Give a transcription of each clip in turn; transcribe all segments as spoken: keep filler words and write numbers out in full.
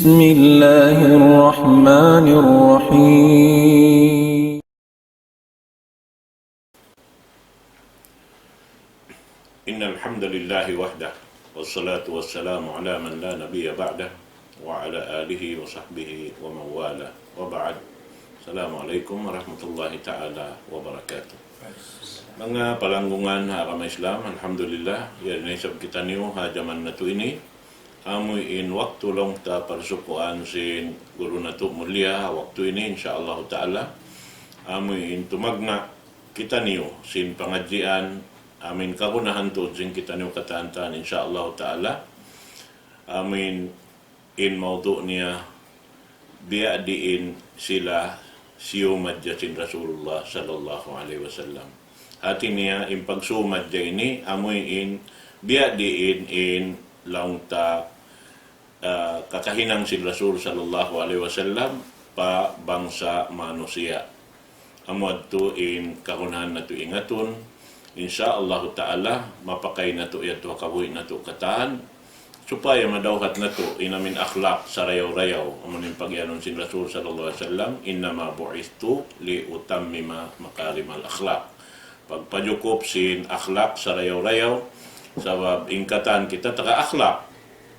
بسم الله الرحمن الرحيم. إن الحمد لله وحده، والصلاة والسلام على من لا نبي بعده، وعلى آله وصحبه ومن والاه، وبعد. السلام عليكم ورحمة الله تعالى وبركاته. Manga palanggungan ha agama Islam, alhamdulillah, yari na isab kitaniyu ha jaman natu' ini, amu in waktu laung ta parsukuan sin guru natu' mulia, waktu ini, insya Allah ta'ala, amu in tumagna' kitaniyu sin pangadjian, amu in kagunahan tuud sin kitaniyu katan-katan, insya Allah ta'ala, amu in in mawdu' niya, biya' diin sila siyumadja sin Rasulullah sallallahu alayhi wasallam. Hati niya, in pagsiyumadja ini, amu in biya' diin in laung ta, ah, kakahinang sin Rasul sallallahu alayhi wasallam pa bangsa manusiya'. Amu yadtu in kagunahan natu' ingatun. Insya Allahu ta'ala, mapakay natu' yadtu ha kabuhi' natu' katan, supaya madawhat natu' in amu in akhlaq sarayaw-rayaw, amu in pagiyanun sin Rasul sallallahu alayhi wasallam, إنما بعثت لأتمم مكارم الأخلاق. Pagpajukup sin akhlaq sarayaw-rayaw, sabab in katan kita taga akhlaq.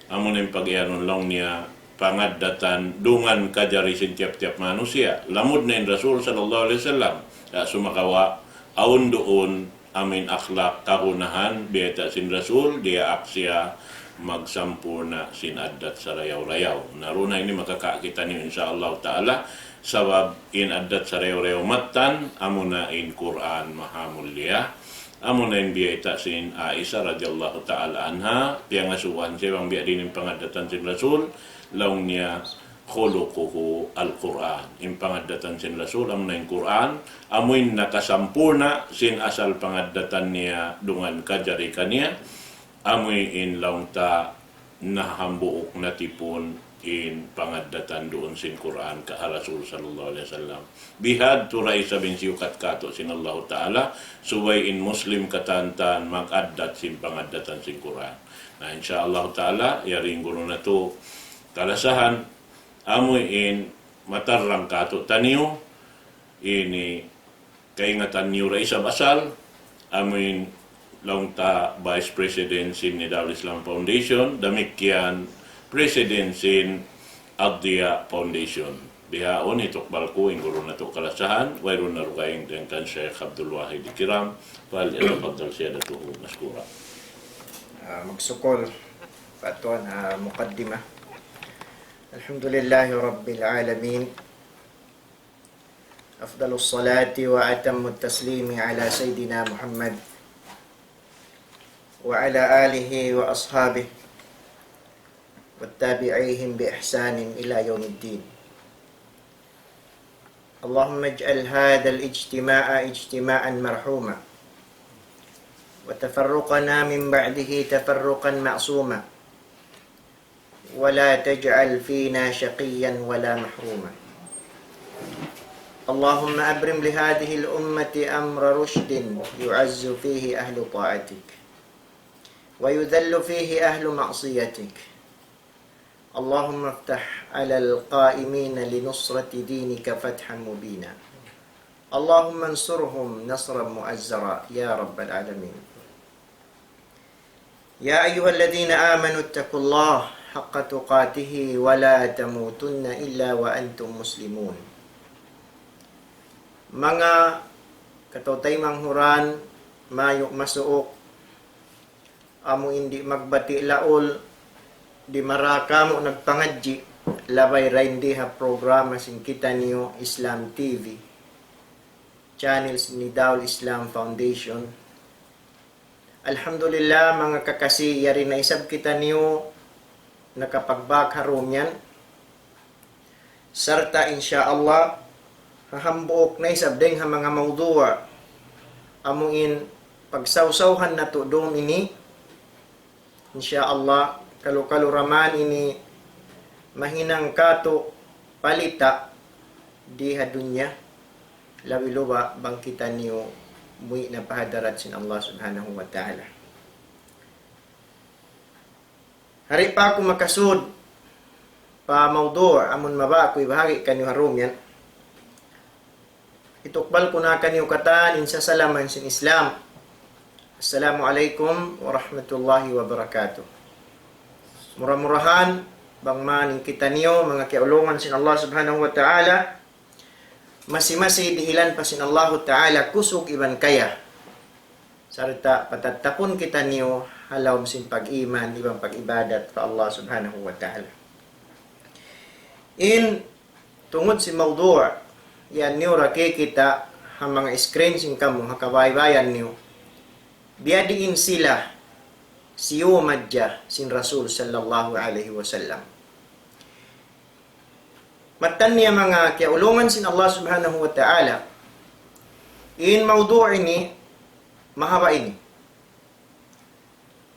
Amu in pagiyanun laung niya pangaddatan dungan kajari sin tiyap-tiyap manusiya'. Lamud na in Rasul sallallahu alayhi wasallam. Ya, sumagawa', awn duun amu in akhlaq kagunahan, biyayta' sin Rasul, diyaak siya magsampurna' sin addat sarayaw-rayaw. Na duun na ini makakakita niyu, insya Allah ta'ala, sabab in addat sarayaw-rayaw mattan, amuna in Qur'an mahamulliya, amuna in biyayta' sin Aisha radiyallahu ta'ala anha, piyangasubuhan siya bang biya' diin in pangaddatan sin Rasul, laung niya, خلقه القرآن. In pangaddatan sin Rasul, amuna in Qur'an, amu in nakasampurna' sin asal pangaddatan niya dungan kajari kaniya, amu in laung ta nahambuuk natipun in pangaddatan duun sin Qur'an ka ha Rasul sallallahu alayhi wasallam. Bihadtu da isab in siyukat katu' sin Allahu ta'ala, subay in Muslim katan-katan mag-addat sin pangaddatan sin Qur'an. Na, insya Allahu ta'ala, yari in guru natu' kalasahan, amu in matarrang katu'taniyu, ini kaingatan niyu da isab asal, amu in laung ta Vice President sin Nidal Islam Foundation, damikkiyan President sin Ad-Diya Foundation. Bihaun hitukbal ku in guru natu' kalasahan, wayruun na dugaing dayn kan Sheikh Abdul Wahid Kiram, فليتفضل سيادته مشكورا. Ah, magsukul pa tuwan, ah, mukaddimah. الحمد لله رب العالمين. أفضل الصلاة وأتم التسليم على سيدنا محمد وعلى آله وأصحابه والتابعيهم بإحسان إلى يوم الدين. اللهم اجعل هذا الاجتماع اجتماعا مرحوما، وتفرقنا من بعده تفرقا معصوما، ولا تجعل فينا شقيا ولا محروما. اللهم أبرم لهذه الأمة أمر رشد يعز فيه أهل طاعتك، ويذل فيه أهل معصيتك. اللهم افتح على القائمين لنصرة دينك فتحا مبينا. اللهم انصرهم نصرا مؤزرا يا رب العالمين. يا أيها الذين آمنوا اتقوا الله حق تقاته ولا تموتن إلا وأنتم مسلمون. Manga kataw-taymanghuran, mayu' masuuk, amu in di' magbati' laul, di' marayaw kamu nagpangadji', labay dayn di ha programa sin kitaniyu Islam T V, channels ni Darul Islam Foundation. Alhamdulillah, manga kakasi, yari na isab kitaniyu nakapagbāk ha dūm yan. Sarta' insya Allah, ha hambuuk na isab dayng ha manga mawdu', amu in pagsawsawhan natu' dūm ini, insya Allah, kalu-kalu da man ini mahinang kātu' palita' di ha dunya, labi-labi bang kitaniyu muwi' na pa hadarat sin Allah Subhanahu wa Ta'ala. Di' pa aku makasud Pa mawdu' amun mabaya' ku ibahagi' kaniyu ha dum yan. Hitukbal ku na kaniyu katan in sasalaman sin Islam. Assalamu alaykum warahmatullahi wabarakatuh. Mura-murahan, bang man in kitaniyu, manga kiyaulungan sin Allah Subhanahu wa Ta'ala, masi-masi dihilan pa sin Allahu Ta'ala kusug iban kaya. Sarta' patattapun kitaniyu ha lawm sin pag-iman iban pag-ibadat pa Allah Subhanahu wa Ta'ala. In tungud sin mawdu', yan niyu ra kikita' ha manga screen sin kamu, ha kabaybayan niyu. Biyadiin sila siyumadja sin Rasul sallallahu alayhi wasallam. Mattan niya manga kiyaulungan sin Allah Subhanahu wa Ta'ala. In mawdu' ini, mahaba' ini.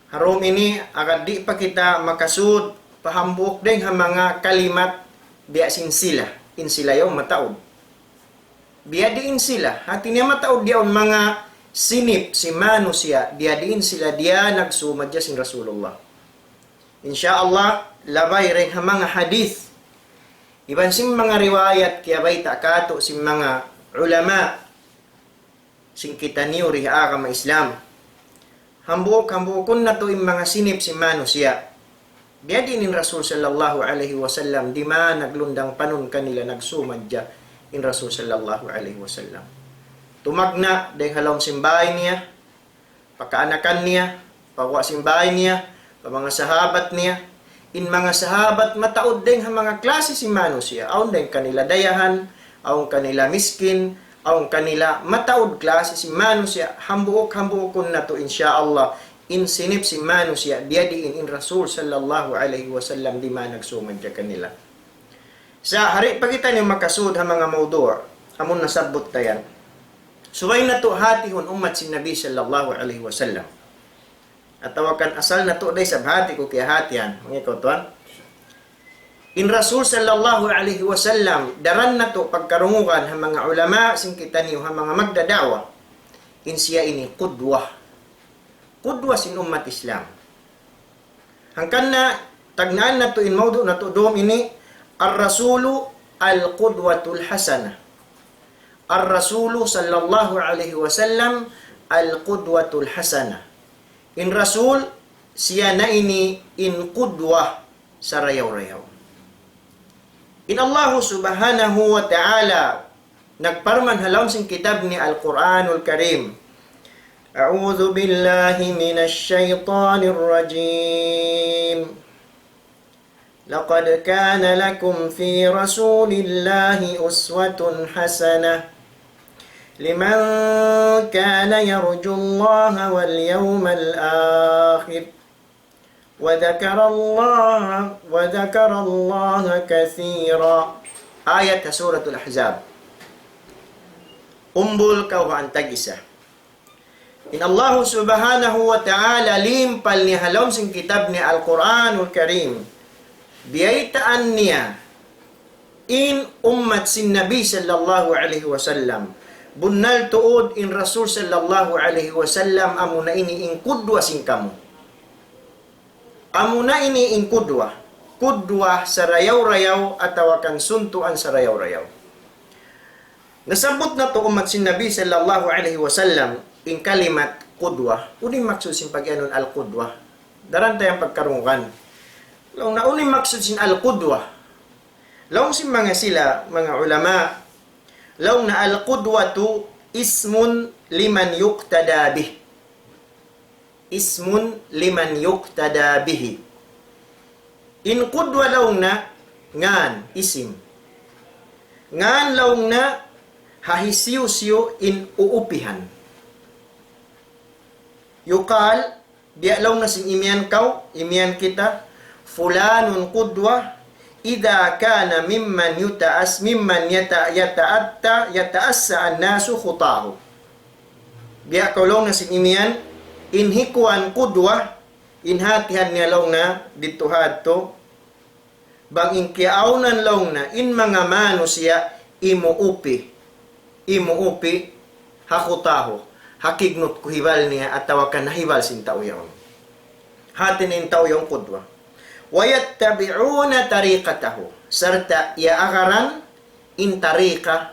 Ha dum ini, agad di' pa kita makasud pa hambuuk dayng ha manga kalimat biya' sin sila. In sila yaun mataud. Biyadiin sila, hati niya mataud yaun manga sinip sin manusiya', biyadiin sila diya nagsumadja sin Rasulullah. Insya Allah, labay dayng ha manga hadith iban sin manga riwayat kiyabayta' kātu' sin manga ulama sin kitaniyu di ha agama Islam. Hambuuk-hambuukun natu' in manga sinip sin manusiya'. Biyadiin in Rasul sallallahu alayhi wasallam, diman naglundang panun kanila nagsumadja in Rasul sallallahu alayhi wasallam. Tumagna' dayng ha lawm sin bāy niya, pa kaanakan niya, pa guwa' sin bāy niya, pa manga sahabat niya. In manga sahabat mataud dayng ha manga klasi sin manusiya'. Awn dayng kanila dayahan, awn kanila miskin, awn kanila mataud klasi sin manusiya'. Hambuuk-hambuukun natu', insya Allah. In sinip sin manusiya', biyadiin in Rasul sallallahu alayhi wasallam diman nagsumadja kanila. Sa' di' pa kitaniyu makasud ha manga mawdu', amun nasabbut ta yan. Subay natu' hātihun ummat sin Nabi sallallahu alayhi wasallam. Atawa kan asal natu' da isab hāti ku kiyahātihan, manga ikaw tuwan. In Rasul sallallahu alayhi wasallam, daran natu' pagkarungugan ha manga ulama sin kitaniyu ha manga magdada'wa. In siya ini qudwa. Qudwa sin ummat Islam. Hangkan na tagnaan natu' in mawdu' natu' dum ini, Ar-Rasulu al-Qudwatul Hasanah. Ar-Rasulu sallallahu alayhi wasallam al-Qudwatul Hasanah. In Rasul, siya na ini in qudwa sarayaw-rayaw. In Allahu Subhanahu wa Ta'ala nagparman ha lawm sin kitab niya Al-Qur'anul Karim. أعوذ بالله من الشيطان الرجيم. لقد كان لكم في رسول الله أسوة حسنة لمن كان يرجو الله واليوم الآخر وذكر الله، وذكر الله كثيرا. Ayat ha Suratul Ahzab. Umbul kawhaan tag-isa. In Allahu Subhanahu wa Ta'ala limpal niya ha lawm sin kitab niya Al-Qur'anul Karim. Biyaytaan niya in ummat sin Nabi sallallahu alayhi wasallam. Bunnal tuud in Rasul sallallahu alayhi wasallam amuna ini in qudwa sin kamu. Amuna ini in qudwa. Qudwa sarayaw-rayaw atawa kan suntuan sarayaw-rayaw. Nasabbut natu' ummat sin Nabi sallallahu alayhi wasallam in kalimat qudwa. Unu in maksud sin pag-iyanun al-qudwa? Daran ta yan pagkarungugan. Laung na unu in maksud sin al-qudwa? Laung sin manga sila, manga ulama, laung na al-qudwatu ismun liman yuqtada bih. Ismun liman yuqtada bihi. In qudwa laung na ngan, isim. Ngan laung na ha hisiyu-siyu in uupihan. Yuqal, biya' laung na sin imiyan kaw, imiyan kita, فلان قدوة إذا كان ممن يتأس-، ممن يت-، يتأتى، يتأسى الناس خطاه. Biya' kaw laung na sin imiyan, in hi kuwan qudwa, in hatihan niya laung na didtu ha adtu, bang in kiyaawnan laung na, in manga manusiya' imuupi, imuupi, ha khutahu, ha kignut kuhibal niya atawa kan ha hibal sin tau yaun. Hati niya in tau yaun qudwa. ويتبعون طريقته. Sarta' iyaagaran in tariqa,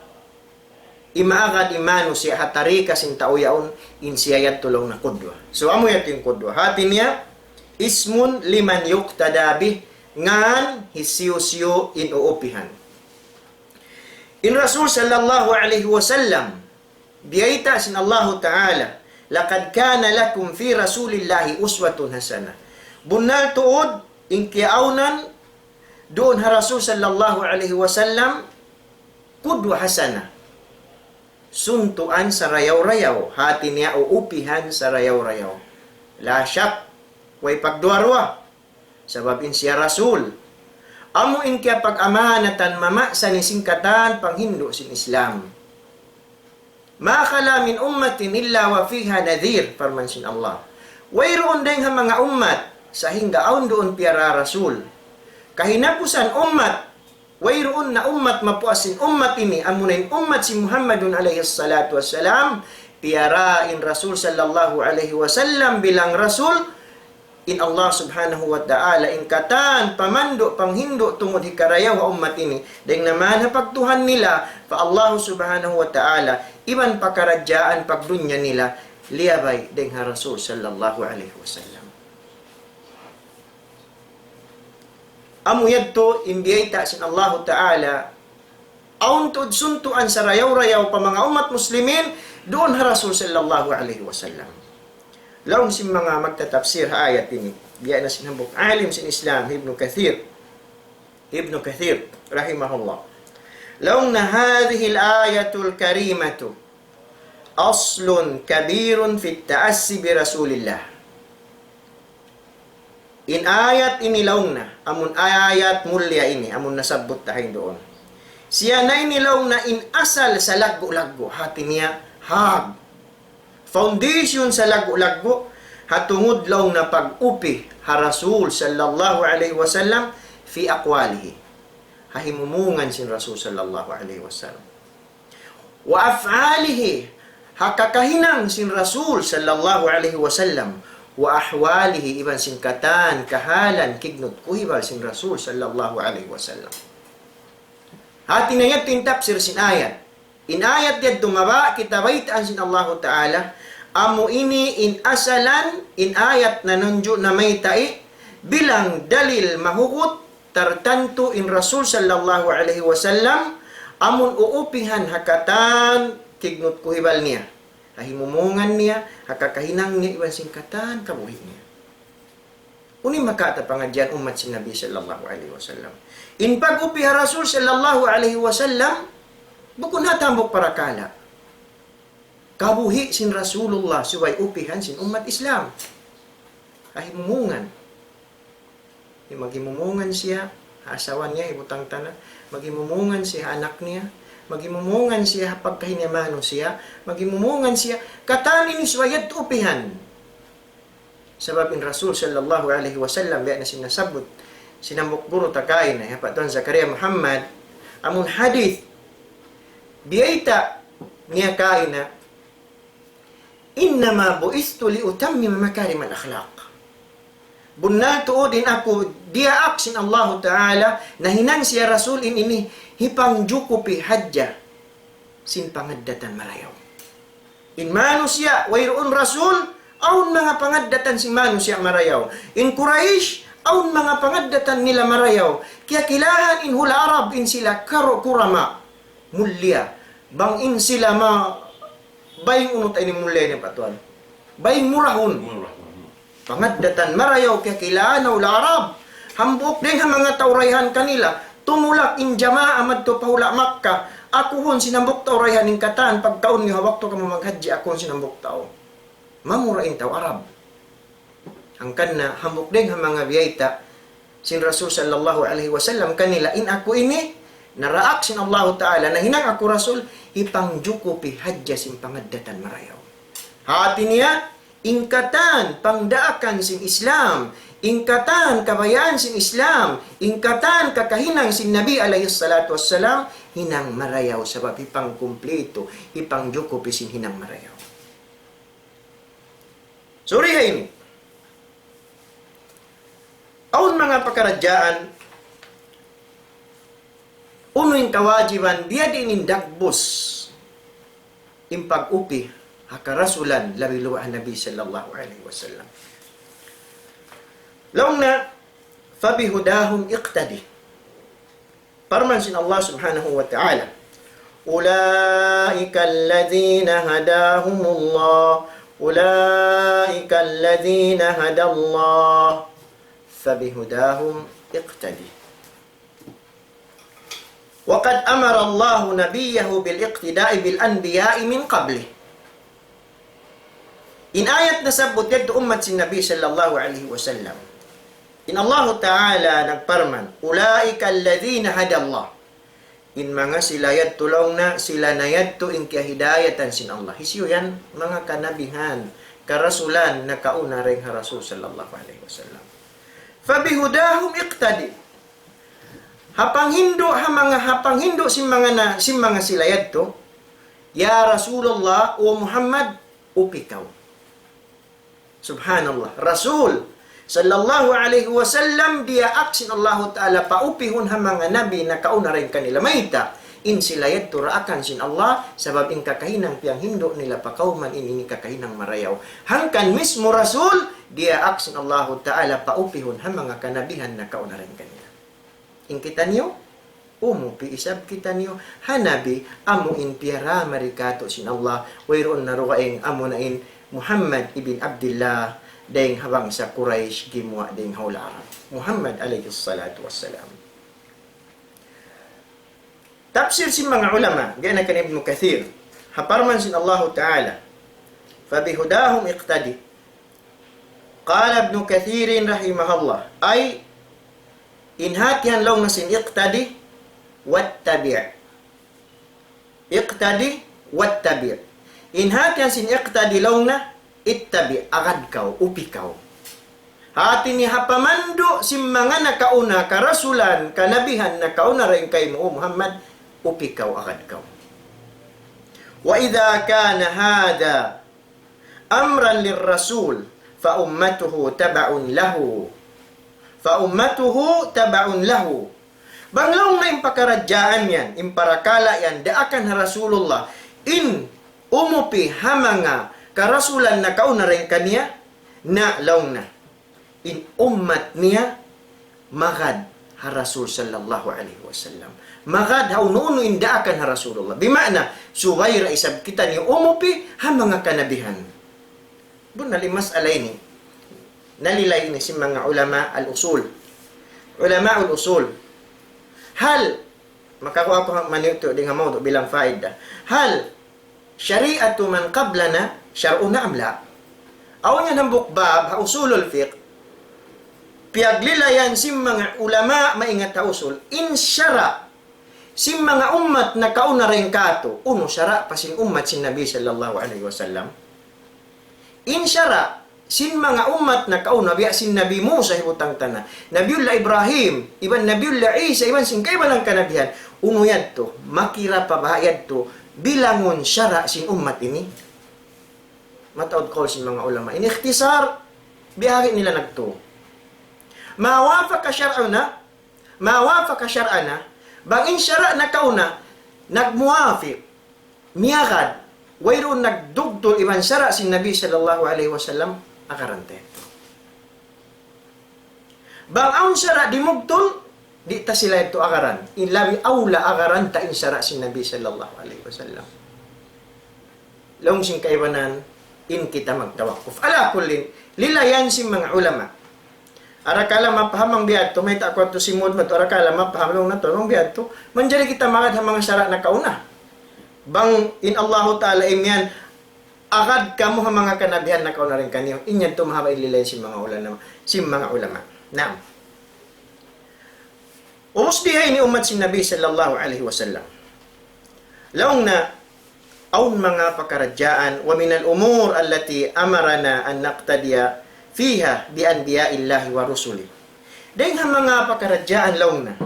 imaagad in manusiya' ha tariqa sin tau yaun, in siya yadtu laung na qudwa. So, amu yadtu in qudwa. Hati niya, اسم لمن يقتدى به, ngan hisiyu-siyu in uupihan. In Rasul sallallahu alayhi wasallam, biyayta' sin Allahu Ta'ala, لقد كان لكم في رسول الله أسوة حسنة. Bunnal tuud, in kiyaawnan duun ha Rasul sallallahu alayhi wasallam, qudwa hasana. Suntuan sarayaw-rayaw, hati niya uupihan sarayaw-rayaw. La shak, way pagduwa-ruwa. Sabab in siya Rasul. Amu in kiyapag-amanatan mamasa niya sin katan panghindu' sin Islam. ما خلا من أمة إلا وفيها نذير, parman sin Allah. Wayruun dayng ha manga ummat, sahingga awn duun piyara Rasul. Kahinapusan ummat, wayruun na ummat mapuas sin ummat ini, amuna in ummat sin Muhammadun alayhi salatu wassalam, piyara in Rasul sallallahu alayhi wasallam bilang Rasul, in Allah Subhanahu wa Ta'ala, in katan pamandu' panghindu' tungud hikarayaw ha ummat ini, dayng na man ha pagtuhan nila pa Allah Subhanahu wa Ta'ala, iban pakaradjaan pagdunya nila, liyabay dayng ha Rasul sallallahu alayhi wasallam. Amu yadtu in biyayta' sin Allahu Ta'ala, awn tuud suntuan sarayaw-rayaw pa manga ummat muslimin, duun ha Rasul sallallahu alayhi wasallam. Laung sin manga magtatapsir ha ayat ini, biya' na sin hambuuk alim sin Islam, Ibnu Kathir. Ibnu Kathir, rahimahullah. Laung na هذه الآية الكريمة أصل كبير في التأسي برسول الله. In ayat ini laung na, amun ayat mulliya ini, amun nasabbut ta ha yan duun. Siya na ini laung na in asal sa laggu'-laggu', hati niya hag. Foundation sa laggu'-laggu', ha tungud laung na pag-upi ha Rasul sallallahu alayhi wasallam في أقواله. Ha himumungan sin Rasul sallallahu alayhi wasallam. وأفعاله, ha kakahinang sin Rasul sallallahu alayhi wasallam, وأحواله, iban sin katan kahalan kignut kuhibal sin Rasul sallallahu alayhi wasallam. Hati niya yadtu in tafsir sin ayat. In ayat yadtu mabaya' kita baytaan sin Allahu Ta'ala, amu ini in asalan, in ayat nanunju' namayta' bilang dalil mahugut tartantu in Rasul sallallahu alayhi wasallam, amun uupihan ha katan kignut kuhibal niya, ha himumungan niya, ha kakahinang niya, iban sin katan kabuhi' niya. Unu in makawa' ta pangadjian ummat sin Nabi sallallahu alayhi wasallam. In pag-upi ha Rasul sallallahu alayhi wasallam, bukun ha hambuuk parakala'. Kabuhi' sin Rasulullah subay upihan sin ummat Islam. Ha himumungan. Di' maghimumungan siya ha asawa niya, hibutang ta na. Maghimumungan siya ha anak niya. Maghimumungan siya ha pagkahi niya manusiya'. Maghimumungan siya. Katan ini subay yadtu upihan. Sabab in Rasul sallallahu alayhi wasallam, biya' na sin nasabbut sin hambuuk guru ta kaina, hi Pak Tuan Zakaria Muhammad, amun hadith, biyayta' niya kaina, إنما بعثت لأتمم مكارم الأخلاق. Bunnal tuud in aku diyaak sin Allahu Ta'ala, nahinang siya Rasul in ini hipangjukupi hadja sin pangaddatan marayaw. In manusiya', wayruun Rasul, awn manga pangaddatan sin manusiya' marayaw. In Quraysh, awn manga pangaddatan nila marayaw. Kiyakilahan in hula' Arab in sila karu-, kurama, mulliya. Bang in sila ma-, baying unu ta ini mulliya ini, Pak Tuan. Baying murahun. Murahun. Pangaddatan marayaw kiyakilahan ha hula' Arab. Hambuuk dayng ha manga tau dayahan kanila, tumulak in jamaa madtu pa hula' Makkah. Akuhun sin hambuuk tau dayahan in katan pagkaun niyu ha waktu kamu maghajji, akuhun sin hambuuk tau. Mamura in tau Arab. Hangkan na hambuuk dayng ha manga biyayta' sin Rasul sallallahu alayhi wasallam kanila, in aku ini, naraak sin Allahu Ta'ala, nahinang aku Rasul, hipangjukupi hadja sin pangaddatan marayaw. Hati niya, in katan pangdaakan sin Islam, in katan kabayaan sin Islam, in katan kakahinang sin Nabi alayhi salatu wassalam, hinang marayaw sabab hipangkumplitu, hipangjukupi sin hinang marayaw. Suri ha ini. Awn manga pakaradjaan, unu in kawajiban, biyadiin in dagbus in pag-upi ha karasulan, labi-labi ha Nabi sallallahu alayhi wasallam. Laung niya, فبهداهم اقتده. Parman sin Allah subhanahu wa ta'ala, أولئك الذين هداهم الله، أولئك الذين هدى الله، فبهداهم اقتده. وقد أمر الله نبيه بالاقتداء بالأنبياء من قبله. In ayat nasabbut yadtu ummat sin Nabi sallallahu alayhi wasallam. In Allahu Ta'ala nagparman, أولئك الذين هدى الله. In manga sila yadtu laung niya, sila na yadtu in kiyahidayatan sin Allah. Hisiyu yan? Manga kanabihan, karasulan, nakauna dayn ha Rasul sallallahu alayhi wasallam. فبهداهم اقتده. Ha panghindu', ha manga, ha panghindu' sin manga na, sin manga sila yadtu, ya Rasulullah, o Muhammad, upi kaw. Subhanallah. Rasul sallallahu alayhi wasallam diyaak sin Allahu Ta'ala paupihun ha manga nabi nakauna dayn kanila. Mayta'? In sila yadtu daakan sin Allah, sabab in kakahinang piyanghindu' nila pa kawman ini, ini kakahinang marayaw. Hangkan mismu Rasul, diyaak sin Allahu Ta'ala paupihun ha manga kanabihan nakauna dayn kanila. In kitaniyu, umupi isab kitaniyu ha nabi, amu in piyarama di katu' sin Allah, wayruun na dugaing, amu na in Muhammad ibn Abdillah, dayn ha bangsa Quraysh, gimuwa' dayn ha hula' Arab. Muhammad alayhi salatu wassalam. Tafsir sin manga ulama, gaya na kan Ibnu Kathir, ha parman sin Allahu Ta'ala, فبهداهم اقتده. قال ابن كثير رحمه الله، أي, in hatihan laung niya sin اقتده واتبع. اقتده واتبع. In hatihan sin اقتده laung niya, اتبع, agad kaw, upi kaw. Hati niya ha pamandu' sin manga nakauna, karasulan, kanabihan nakauna dayn kaymu, O Muhammad, upi kaw, agad kaw. وإذا كان هذا أمرا للرسول فأمته تبع له. فأمته تبع له. Bang laung niya in pakaradjaan yan, in parakala' yan, daakan ha Rasulullah, in umupi ha manga karasulan nakauna dayn kaniya, na laung niya, in ummat niya magad ha Rasul sallallahu alayhi wasallam. Magad ha unu-unu in daakan ha Rasulullah. Bima'na, subay da isab kitaniyu umupi ha manga kanabihan. Bunnal in mas'ala ini, nalilay ini sin manga ulama al-usul. Ulama al-usul. Hal, makakuha aku maniyu tu dayn ha mawdu' bilang faida. هل شريعة من قبلنا شرعنا أم لا؟ Awn yan hambuuk bab ha usulul fiqh, piyaglilayan sin manga ulama maingat ha usul, in sara' sin manga ummat nakauna dayn kātu', unu sara' pa sin ummat sin Nabi sallallahu alayhi wasallam. In sara' sin manga ummat nakauna, biya' sin Nabi Musa hibutang ta na, Nabiullah Ibrahim, iban Nabiullah Isa, iban sin kaibanan kanabihan, unu yadtu, makira pa baha' yadtu bilangun sara' sin ummat ini? Mataud kaul sin manga ulama. In ikhtisar, biyari nila nagtu. ما وافق شرعنا، ما وافق شرعنا, bang in sara' nakauna, nagmuwafiq, miyagad, wayruun nagdugtul iban sara' sin Nabi sallallahu alayhi wasallam, agaran ta. Bang awn sara' dimugtul, di' ta sila yadtu agaran. In labi awla agaran ta in sara' sin Nabi sallallahu alayhi wasallam. Laung sin kaibanan, in kita magtawakkuf. Ala kullin, lilayan sin manga ulama. Arakala' mapaham bang biya' yadtu, mayta' aku yadtu simud matu, arakala' mapaham laung natu' bang biya' yadtu, manjari kita magad ha manga sara' nakauna. Bang in Allahu Ta'ala imiyan, agad kamu ha manga kanabihan nakauna dayn kaniyu. In yan tu mahaba' in lilayan sin manga ulama, sin manga ulama. Naam. Ubus biya' ini ummat sin Nabi sallallahu alayhi wasallam. Laung niya, awn manga pakaradjaan, ومن الأمور التي أمرنا أن نقتدي فيها بأنبياء الله ورسله. Dayn ha manga pakaradjaan laung niya,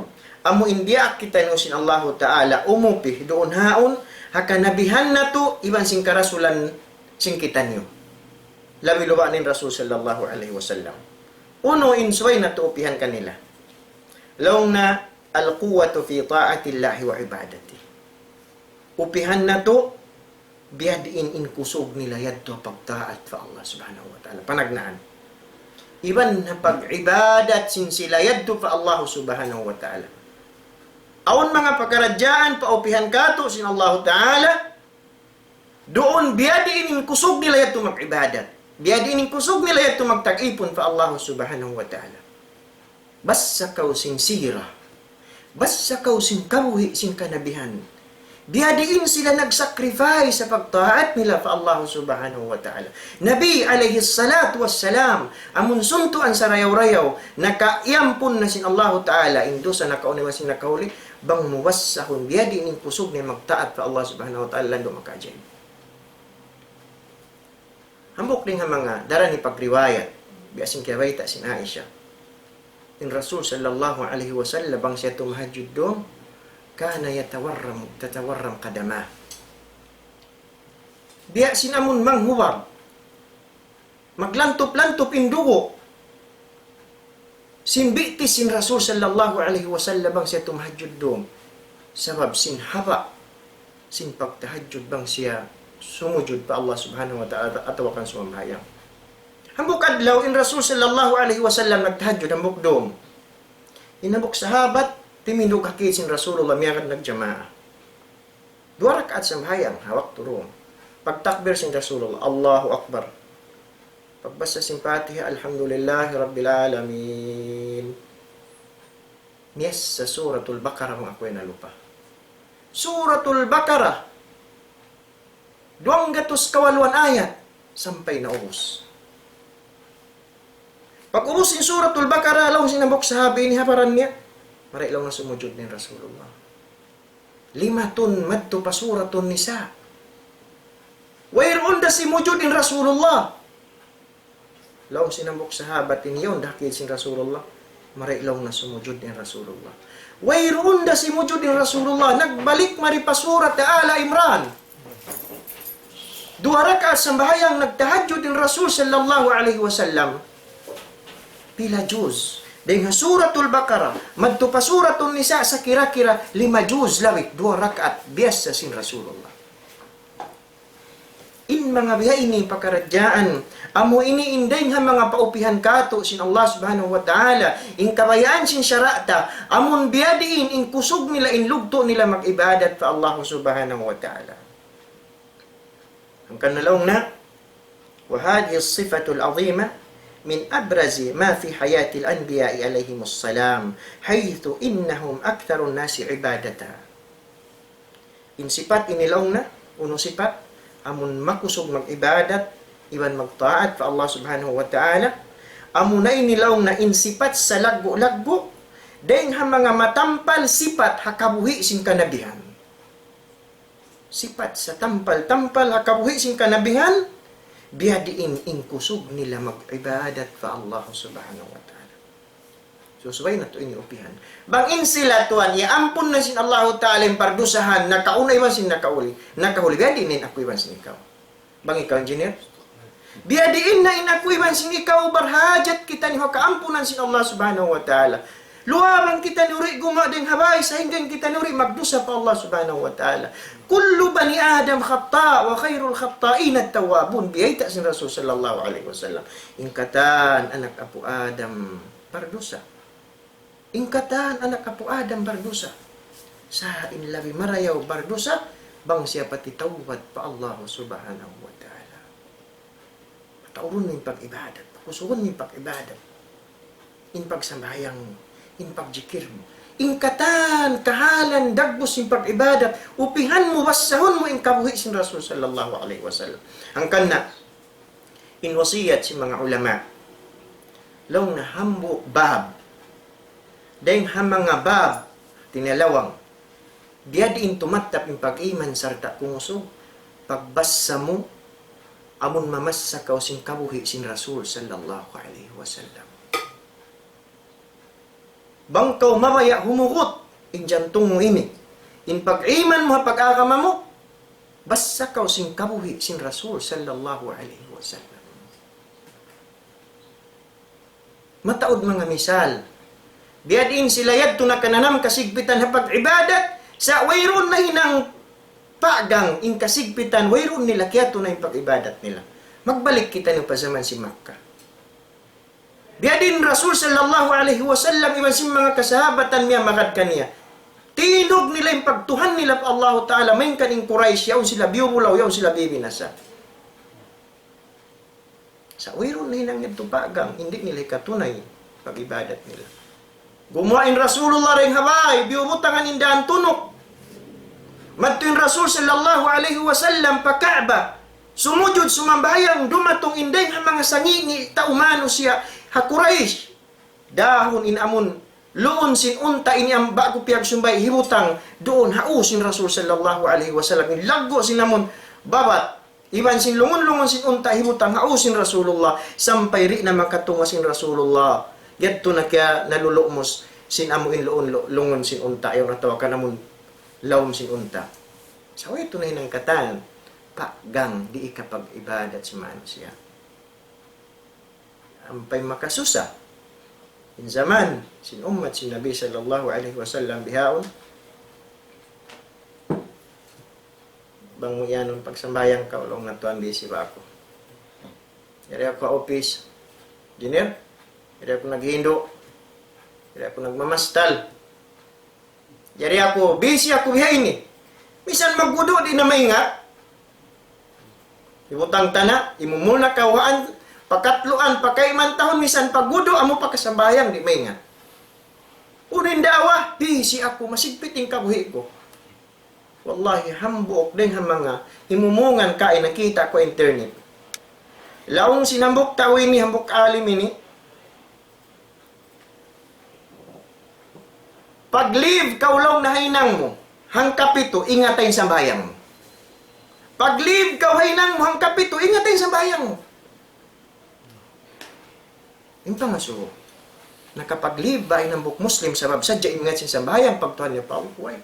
amu in diyaak kitaniyu sin Allahu Ta'ala umupi duun ha yaun, ha kanabihan natu', iban sin karasulan sin kitaniyu. Labi-labi na in Rasul sallallahu alayhi wasallam. Unu in subay natu' upihan kanila? Laung niya, القوة في طاعة الله وعبادته. Upihan natu', biya' diin in kusug nila yadtu ha pagtaat pa Allah Subhanahu wa Ta'ala. Panagnaan. Iban ha pag-ibadat sin sila yadtu pa Allah Subhanahu wa Ta'ala. Awn manga pakaradjaan paupihan katu' sin Allah Ta'ala, duun biya' diin in kusug nila yadtu mag-ibadat. Biya' diin in kusug nila yadtu magtag-ipun pa Allah Subhanahu wa Ta'ala. Basa kaw sin sira. Basa kaw sin kabuhi' sin kanabihan. Biya' diin sila nag-sacrifice ha pagtaat nila pa Allah Subhanahu wa Ta'ala. Nabi alayhi salatu wassalam, amun suntuan sarayaw-rayaw, nakaiyampun na sin Allah Ta'ala, in dusa nakauna iban sin nakahuli, bang mu basahun, biya' diin in kusug niya magtaat pa Allah Subhanahu wa Ta'ala, landu' makaajaib. Hambuuk dayn ha manga daran hipagriwayat, biya' sin kiyabayta' sin Aisha. In Rasul sallallahu alayhi wasallam, bang siya tumahajjud dum, كان يتورم، تتورم قدماه. Biya' sin amun manghubag, maglantup-lantup in dugu' sin bitis sin Rasul sallallahu alayhi wasallam bang siya tumahajjud dum. Sabab sin haba' sin pagtahajjud bang siya sumujud pa Allah Subhanahu wa Ta'ala atawa kan sumambahayang. Hambuuk adlaw in Rasul sallallahu alayhi wasallam nagtahajjud hambuuk dum. In hambuuk sahabat, timindug ha kid sin Rasulullah, miyagad nagjamaa. Duwa rakaat sambahayang, ha waktu dum. Pagtakbir sin Rasulullah, Allahu Akbar. Pagbasa sin Fatiha, الحمد لله رب العالمين. Miyasa Suratul Baqarah bang aku yan nalupa. Suratul Baqarah. Duwanggatus kawaluan ayat. Sampay naubus. Pag-ubus sin Suratul Baqarah, laung sin hambuuk sahabi ini ha baran niya. Mari laung na sumujud in Rasulullah. Limatun madtu pa Suratun Nisa. Wayruun da simujud in Rasulullah. Laung sin hambuuk sahabat ini, yaun da ha kid sin Rasulullah. Mari laung na sumujud in Rasulullah. Wayruun da simujud in Rasulullah. Nagbalik mari pa Surat Ala Imran. Duwa rakaat sambahayang nagtahajjud in Rasul sallallahu alayhi wasallam. Pila juz? Dayn ha Suratul Baqarah, madtu pa Suratun Nisa, sa kira-kira lima juz labi, duwa rakaat, biyasa sin Rasulullah. In manga biya' ini pakaradjaan, amu ini in dayn ha manga paupihan katu' sin Allah Subhanahu wa Ta'ala, in kabayaan sin sara' ta, amun biya' diin in kusug nila, in lugtu' nila mag-ibadat pa Allah Subhanahu wa Ta'ala. Hangkan na laung na, وهذه الصفة العظيمة من أبرز ما في حياة الأنبياء عليهم السلام، حيث إنهم أكثر الناس عبادة. In sipat ini laung na, unu sipat, amun makusug mag-ibadat, iban magtaat pa Allah Subhanahu wa Ta'ala, amuna ini laung na in sipat salaggu'-laggu', dayn ha manga matampal sipat ha kabuhi' sin kanabihan. Sipat satampal-tampal ha kabuhi' sin kanabihan, biya' diin in kusug nila mag-ibadat pa Allah Subhanahu wa Ta'ala. So, subay natu' ini upihan. Bang in sila tuwan, iyaampun na sin Allahu Ta'ala in pardusahan, nakauna iban sin nakauli, nakahuli, biya' diin in aku iban sin ikaw. Bang ikaw, engineer? Biya' diin na in aku iban sin ikaw, barhajat kitaniyu ha kaampunan sin Allah Subhanahu wa Ta'ala. Luwa bang kitaniyu di' gumuwa' dayn ha bay, sahingga kitaniyu di' magdusa pa Allah Subhanahu wa Ta'ala. كل بني آدم خطاء وخير الخطائين التوابون. Biyayta' sin Rasul sallallahu alayhi wasallam. In katan anak apu' Adam bardusa. In katan anak apu' Adam bardusa. Sa' in labi marayaw bardusa, bang siya patitawbat pa Allah Subhanahu wa Ta'ala. Pataurun mu in pag-ibadat, pakusugun mu in pag-ibadat. In pagsambahayang mu, in pagjikir mu. In katan kahalan dagbus in pag-ibadat, upihan mu, basahun mu in kabuhi' sin Rasul sallallahu alayhi wasallam. Hangkan na, in wasiyat sin manga ulama. Laung na hambuuk bab. Dayn ha manga bab, tinalawang. Biya' diin tumattap in pag-iman sarta' kumusug, pagbasa mu, amun mamassa kaw sin kabuhi' sin Rasul sallallahu alayhi wasallam. Bang kaw mabaya' humugut in jantung mu ini, in pag-iman mu ha pag-agama mu, basa kaw sin kabuhi' sin Rasul sallallahu alayhi wasallam. Mataud manga misal. Biya' diin sila yadtu nakananam kasigpitan ha pag-ibadat, sa' wayruun nahinang pagang in kasigpitan, wayruun nila kiyatunay in pag-ibadat nila. Magbalik kitaniyu pa jaman sin Makkah. Biya' diin Rasul sallallahu alayhi wasallam iban sin manga kasahabatan niya magad kaniya. Tinug nila in pagtuhan nila pa Allahu Ta'ala, malayngkan in Quraysh, yaun sila biyubulaw, yaun sila bibinasa. Sa' wayruun nahinang yadtu pagang, di' nila hikatunay pag-ibadat nila. Gumuwa' in Rasulullah dayn ha bay, biyubutangan in dān tunuk. Madtu in Rasul sallallahu alayhi wasallam pa Ka'bah. Sumujud sumambahayang, dumatung in dayng ha manga sangi' ni tau manusiya' ha Quraysh. Dahun in amun luun sin unta' ini am ba'gu piyagsumbay hibutang duun ha ū sin Rasul sallallahu alayhi wasallam. In laggu' sin amun babat, iban sin lungun-lungun sin unta' hibutang ha ū sin Rasulullah, sampay di' na makatunga' sin Rasulullah. Yadtu na kiya nalulumus sin amu in luun, lu-, lungun sin unta', yaun atawa kan amun lawm sin unta'. Sa' way tuud nahinang katan, pagang di' hikapag-ibadat sin manusiya'. Ampa in makasusa in jaman sin ummat sin Nabi sallallahu alayhi wasallam bihaun. Bang mu iyanun pagsambahayang kaw, laung na tuwan, busy ba aku. Yari aku ha office, engineer. Yari aku naghindu'. Yari aku nagmamastal. Yari aku, busy aku bihaini. Misan magwudu' di' na maingat. Hibutang ta na, imumul na kawhaan, pakatluan, pakaiman tahun, misan pagwudu', amu pa kasambahayang di' maingat. Unu in daawa, busy aku, masigpit in kabuhi' ku. Wallahi, hambuuk dayn ha manga himumungan kain nakita' ku internet. Laung sin hambuuk tau ini, hambuuk alim ini, pag-leave kaw laung na ha hinang mu hangkapitu, ingata in sambahayang mu. Pag-leave kaw ha hinang mu hangkapitu, ingata in sambahayang mu. In pangasubu, nakapag-leave ba in hambuuk Muslim sabab sadja ingat sin sambahayang pagtuhan niya pa Allah? Way.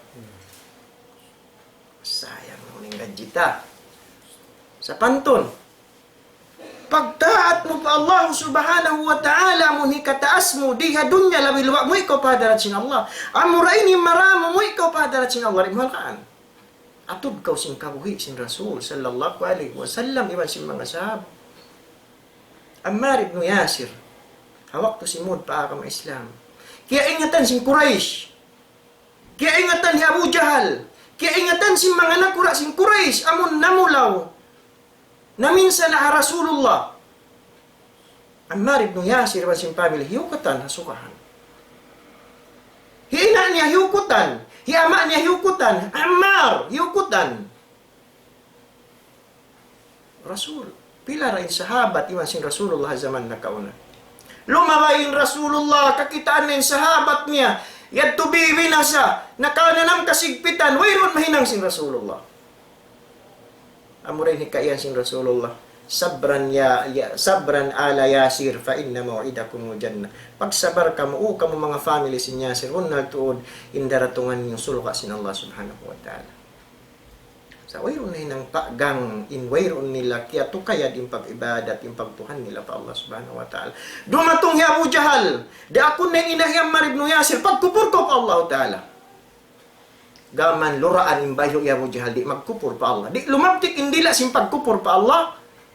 Sayang na in gadji ta. Sapantun, pagtaat mu pa Allah subhanahu wa ta'ala, amun hikataas mu di ha dunya, labi luwa' mu ikaw pa hadarat sin Allah. Amura ini maramu mu ikaw pa hadarat sin Allah, di' mu halkaan. Atud kaw sin kabuhi' sin Rasul sallallahu alayhi wasallam iban sin manga sahaba. Ammar ibn Yasir, ha waktu simud pa agama Islam, kiyaingatan sin Quraysh, kiyaingatan hi Abu Jahal, kiyaingatan sin manga nakura' sin Quraysh, amun namulaw, naminsana' ha Rasulullah. Ammar ibn Yasir iban sin family, hiyukutan ha sukahan. Hi ina' niya hiyukutan, hi ama' niya hiyukutan, Ammar hiyukutan. Rasul, pila ra in sahabat iban sin Rasulullah ha jaman nakauna. Lumabay in Rasulullah, kakitaan na in sahabat niya, yadtu bibinasa, nakananam kasigpitan, wayruun mahinang sin Rasulullah. Amura in hikaiyan sin Rasulullah, "Sabran ya, ya, sabran ala Yasir, fa inna maw'idakumul jannah." Pagsabar kamu, O kamu manga family sin Yasir, bunnal tuud in daratungan niyu surga' sin Allah subhanahu wa ta'ala. Sa' wayruun nahinang pagang in wayruun nila kiyatukayad in pag-ibadat, in pagtuhan nila pa Allah subhanahu wa ta'ala. Dumatung hi Abu Jahal, daakun na in ina' hi Ammar ibn Yasir, pagkupur kaw pa Allah ta'ala. Gām luraan in bayhu' hi Abu Jahal, di' magkupur pa Allah. Di' lumabtik in dila' sin pagkupur pa Allah.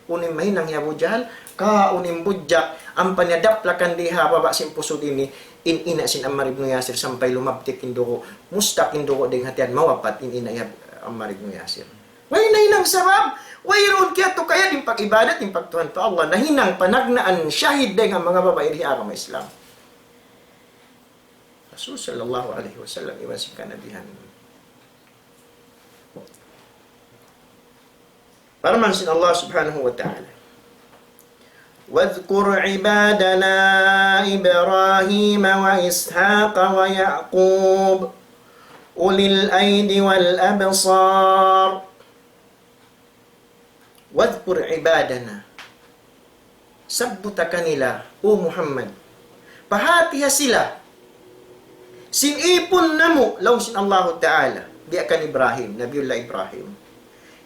Unu in mahinang hi Abu Jahal, kaun in budjak, ampa niya daplakan di ha baba' sin pusud ini, in ina' sin Ammar ibn Yasir sampay lumabtik in dugu', mustak in dugu' dayn ha tiyan, mawapat in ina' hi Ammar ibn Yasir. Way nahinang sabab, wayruun kiyatukayad in pag-ibadat, in pagtuhan pa Allah, nahinang panagnaan shahid dayn ha manga babai di ha agama Islam. Rasul sallallahu alayhi wasallam, iban sin kanabihan. Parman sin Allah subhanahu wa ta'ala, واذكر عبادنا إبراهيم وإسحاق ويعقوب أولي الأيدي والأبصار. واذكر عبادنا. Sabbuta kanila, O Muhammad. Pahātiha sila sin īpun namu', laung sin Allahu Ta'ala. Biya' kan Ibrahim, Nabiullah Ibrahim,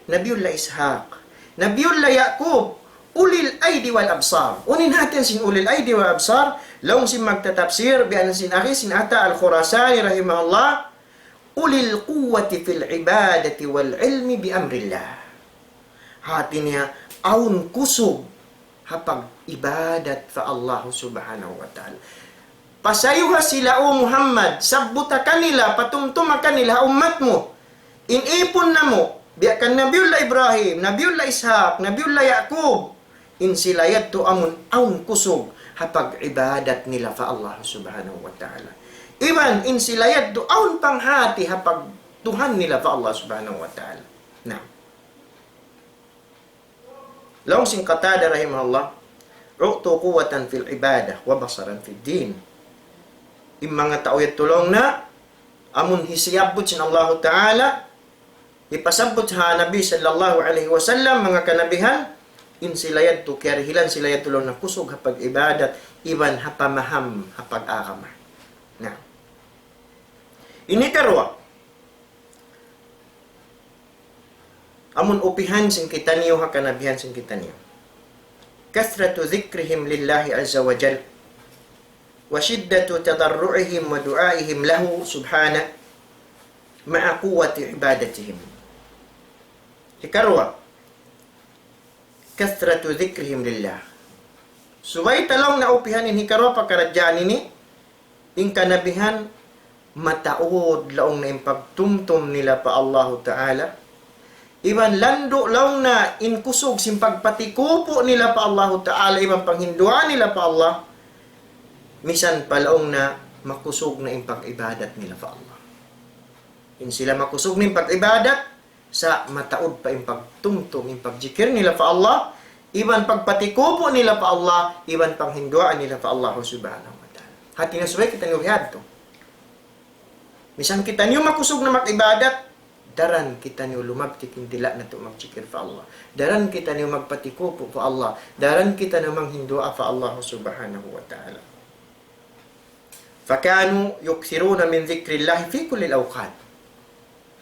Nabiullah Ishaq, Nabiullah Ya'qub, أولي الأيدي والأبصار. Unu in hāti sin أولي الأيدي والأبصار, laung sin magtatapsir, biya' na sin agi sin Ata Al-Khurasani rahimahullah, أولي القوة في العبادة والعلم بأمر الله. Hāti niya, awn kusug ha pag-ibadat pa Allah Subhanahu wa Ta'ala. Pasayuha sila, O Muhammad, sabbuta kanila, patumtuma kanila ha ummat mu. In ipun namu', biya' kan Nabiullah Ibrahim, Nabiullah Ishaq, Nabiullah Yaqub, in sila yadtu amun awn kusug ha pag-ibadat nila pa Allah Subhanahu wa Ta'ala. Iban in sila yadtu awn panghāti ha pagtuhan nila pa Allah Subhanahu wa Ta'ala. Na. Laung sin Qatada rahimahullah, أعطوا قوة في العبادة وبصرا في الدين. In manga tau yadtu laung niya, amun hisiyabbut sin Allahu Ta'ala, hipasabbut ha Nabi sallallahu alayhi wasallam, manga kanabihan, in sila yadtu, kiyarihilan sila yadtu laung niya kusug ha pag-ibadat, iban ha pamaham, ha pag-agama. Na. Ini karuwa, amun upihan sin kitaniyu ha kanabihan sin kitaniyu. كثرة ذكرهم لله عز وجل وشدة تضرعهم ودعائهم له سبحانه مع قوة عبادتهم. Hikaruwa, كثرة ذكرهم لله. Subay ta laung niya upihan in hikaruwa pakaradjaan ini, in kanabihan mataud laung niya in pagtumtum nila pa Allahu Ta'ala. Iban landu' laung niya in kusug sin pagpatikupu' nila pa Allahu Ta'ala, iban panghinduwaa nila pa Allah. Misan pa laung niya makusug na in pag-ibadat nila pa Allah. In sila makusug na in pag-ibadat, sa' mataud pa in pagtumtum, in pagjikir nila pa Allah, iban pagpatikupu' nila pa Allah, iban panghinduwaa nila pa Allah Subhanahu wa Ta'ala. Hāti niya subay kitaniyu bihādtu. Misan kitaniyu makusug na mag-ibadat, daran kitaniyu lumabtik in dila' natu' magjikir pa Allah. Daran kitaniyu magpatikupu' pa Allah. Daran kitaniyu manghinduwaa pa Allah Subhanahu wa Ta'ala. فكانوا يكثرون من ذكر الله في كل الأوقات.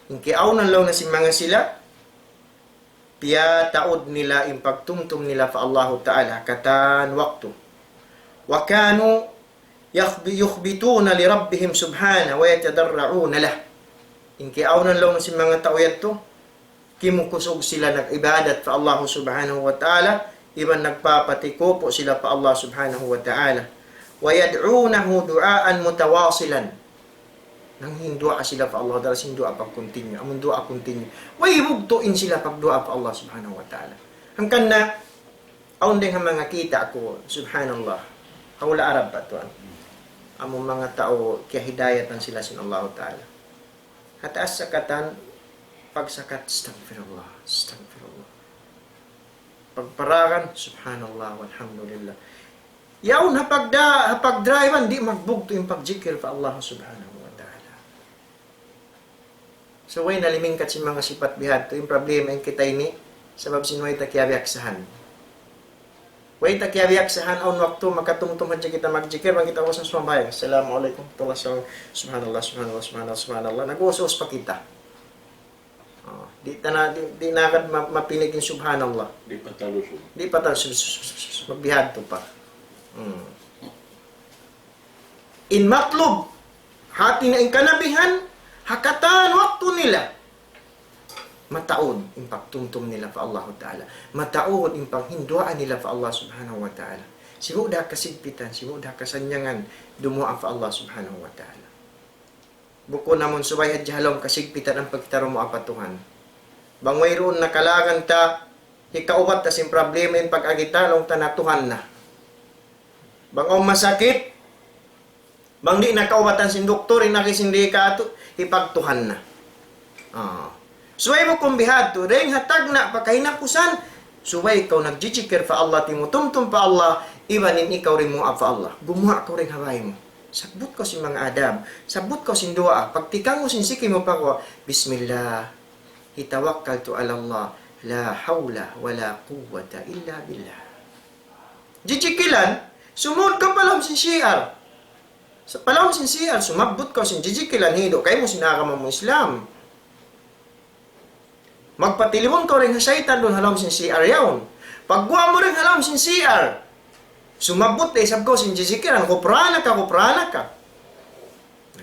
In kiyaawnan laung niya sin manga sila, piyataud nila in pagtumtum nila pa Allahu Ta'ala katan waktu. وكانوا يخب-، يخبتون لربهم سبحانه ويتضرعون له. In kiyaawnan laung niya sin manga tau yadtu, kimukusug sila nag-ibadat pa Allah Subhanahu wa Ta'ala, iban nagpapatikupu' sila pa Allah Subhanahu wa Ta'ala. ويدعونه دعاء متواصلا. Nanghinduwaa sila pa Allah, daran sin duwaa pag-continue, amun duwaa continue. Way bugtu' in sila pagduwaa pa Allah Subhanahu wa Ta'ala. Hangkan na, awn dayn ha manga kita' ku, subhanallah. Ha hula' Arab pa tuwan. Amun manga tau kiyahidayatan sila sin Allahu Ta'ala. Ha taas sa katan, pagsakat, astagfirullah, astagfirullah. Pagparagan, subhanallah, walhamdulillah. Yaun ha pagda-, ha pagdrive-an, di' magbugtu' in pagjikir pa Allah Subhanahu wa Ta'ala. So, way na limingkat sin manga sipat bihādtu, in problema in kita ini, sabab sin way ta kiyabiyaksahan. Way ta kiyabiyaksahan, awn waktu makatumtum hadja kita magjikir, bang kita ubus na sumambahayang. Assalamu alaykum warahmatullahi wabarakatuh. Subhanallah, subhanallah, subhanallah, subhanallah. Nag-uus-uus pa kita. Oh, di' ta na, di', di' na agad ma-, mapinig in subhanallah. Di' pa talusug. Di' pa talusug. Magbihādtu pa. Hmm. In matlub, hāti niya in kanabihan, ha katan waktu nila. Mataud in pagtumtum nila pa Allahu Ta'ala. Mataud in panghinduwaa nila pa Allah Subhanahu wa Ta'ala. Sibu' da kasigpitan, sibu' da kasannyangan, dumuwaa pa Allah Subhanahu wa Ta'ala. Bukun amun subay hadja ha lawm kasigpitan ampa kita dumuwaa pa Tuhan. Bang wayruun na kalagan ta, hikaubat ta sin problema in pag-agi ta, laung ta na Tuhan na. Bang awn masakit, bang di' na kaubatan sin doktor, in agi sin di' kaatu, hipagtuhan na. Ah. Subay bukun bihādtu, dayng ha tagna' pa kahinapusan, subay kaw nagjijikir pa Allah, timutumtum pa Allah, iban in ikaw dumuwaa pa Allah. Gumuwa' kaw dayng ha bāy mu. Sabbut kaw sin manga adab, sabbut kaw sin duwaa, pagtikang mu sin siki mu pa guwa', بسم الله توكلت على الله لا حول ولا قوة إلا بالله. Jijikilan, sumūd kaw pa lawm sin C R. Sa' pa lawm sin C R, sumabbut kaw sin jijikilan, hidu' kaymu sin agama mu Islam. Magpatilibun kaw dayn ha saytan duun ha lawm sin C R yaun. Pagguwa' mu dayn ha lawm sin C R, sumabbut da isab kaw sin jijikiran, غفرانك، غفرانك.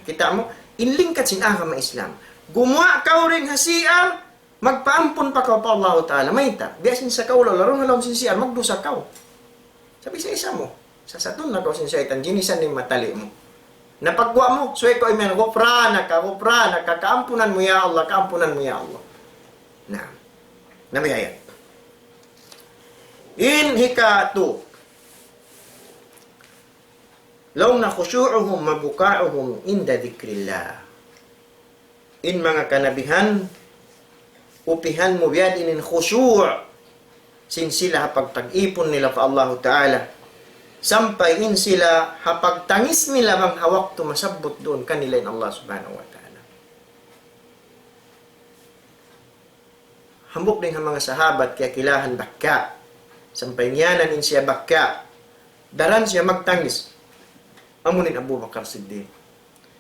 Kita' mu, in lingkat sin agama Islam. Gumuwa' kaw dayn ha C R, magpaampun pa kaw pa Allahu Ta'ala. Mayta', biya' sin sakaula-ula, dayn ha lawm sin C R, magdusa kaw. Sabab isa-isa mu. Sasatun na kaw sin saytan, jinisan in matali' mu. Na pagguwa' mu, subay kaw imiyan, غفرانك، غفرانك, kaampunan mu ya Allah, kaampunan mu ya Allah. Na, nabi ayat. In hikatu, laung niya خشوعهم وبكاؤهم عند ذكر الله. In manga kanabihan, upihan mu biya' diin in khushu' sin sila ha pagtag-ipun nila pa Allahu Ta'ala. Sampay in sila ha pagtangis nila bang ha waktu masabbut duun kanila in Allah Subhanahu wa Ta'ala. Hambuuk dayn ha manga sahabat kiyakilahan Bakka'. Sampay ngiyanan in siya Bakka'. Daran siya magtangis. Amu in Abu Bakar Siddiq.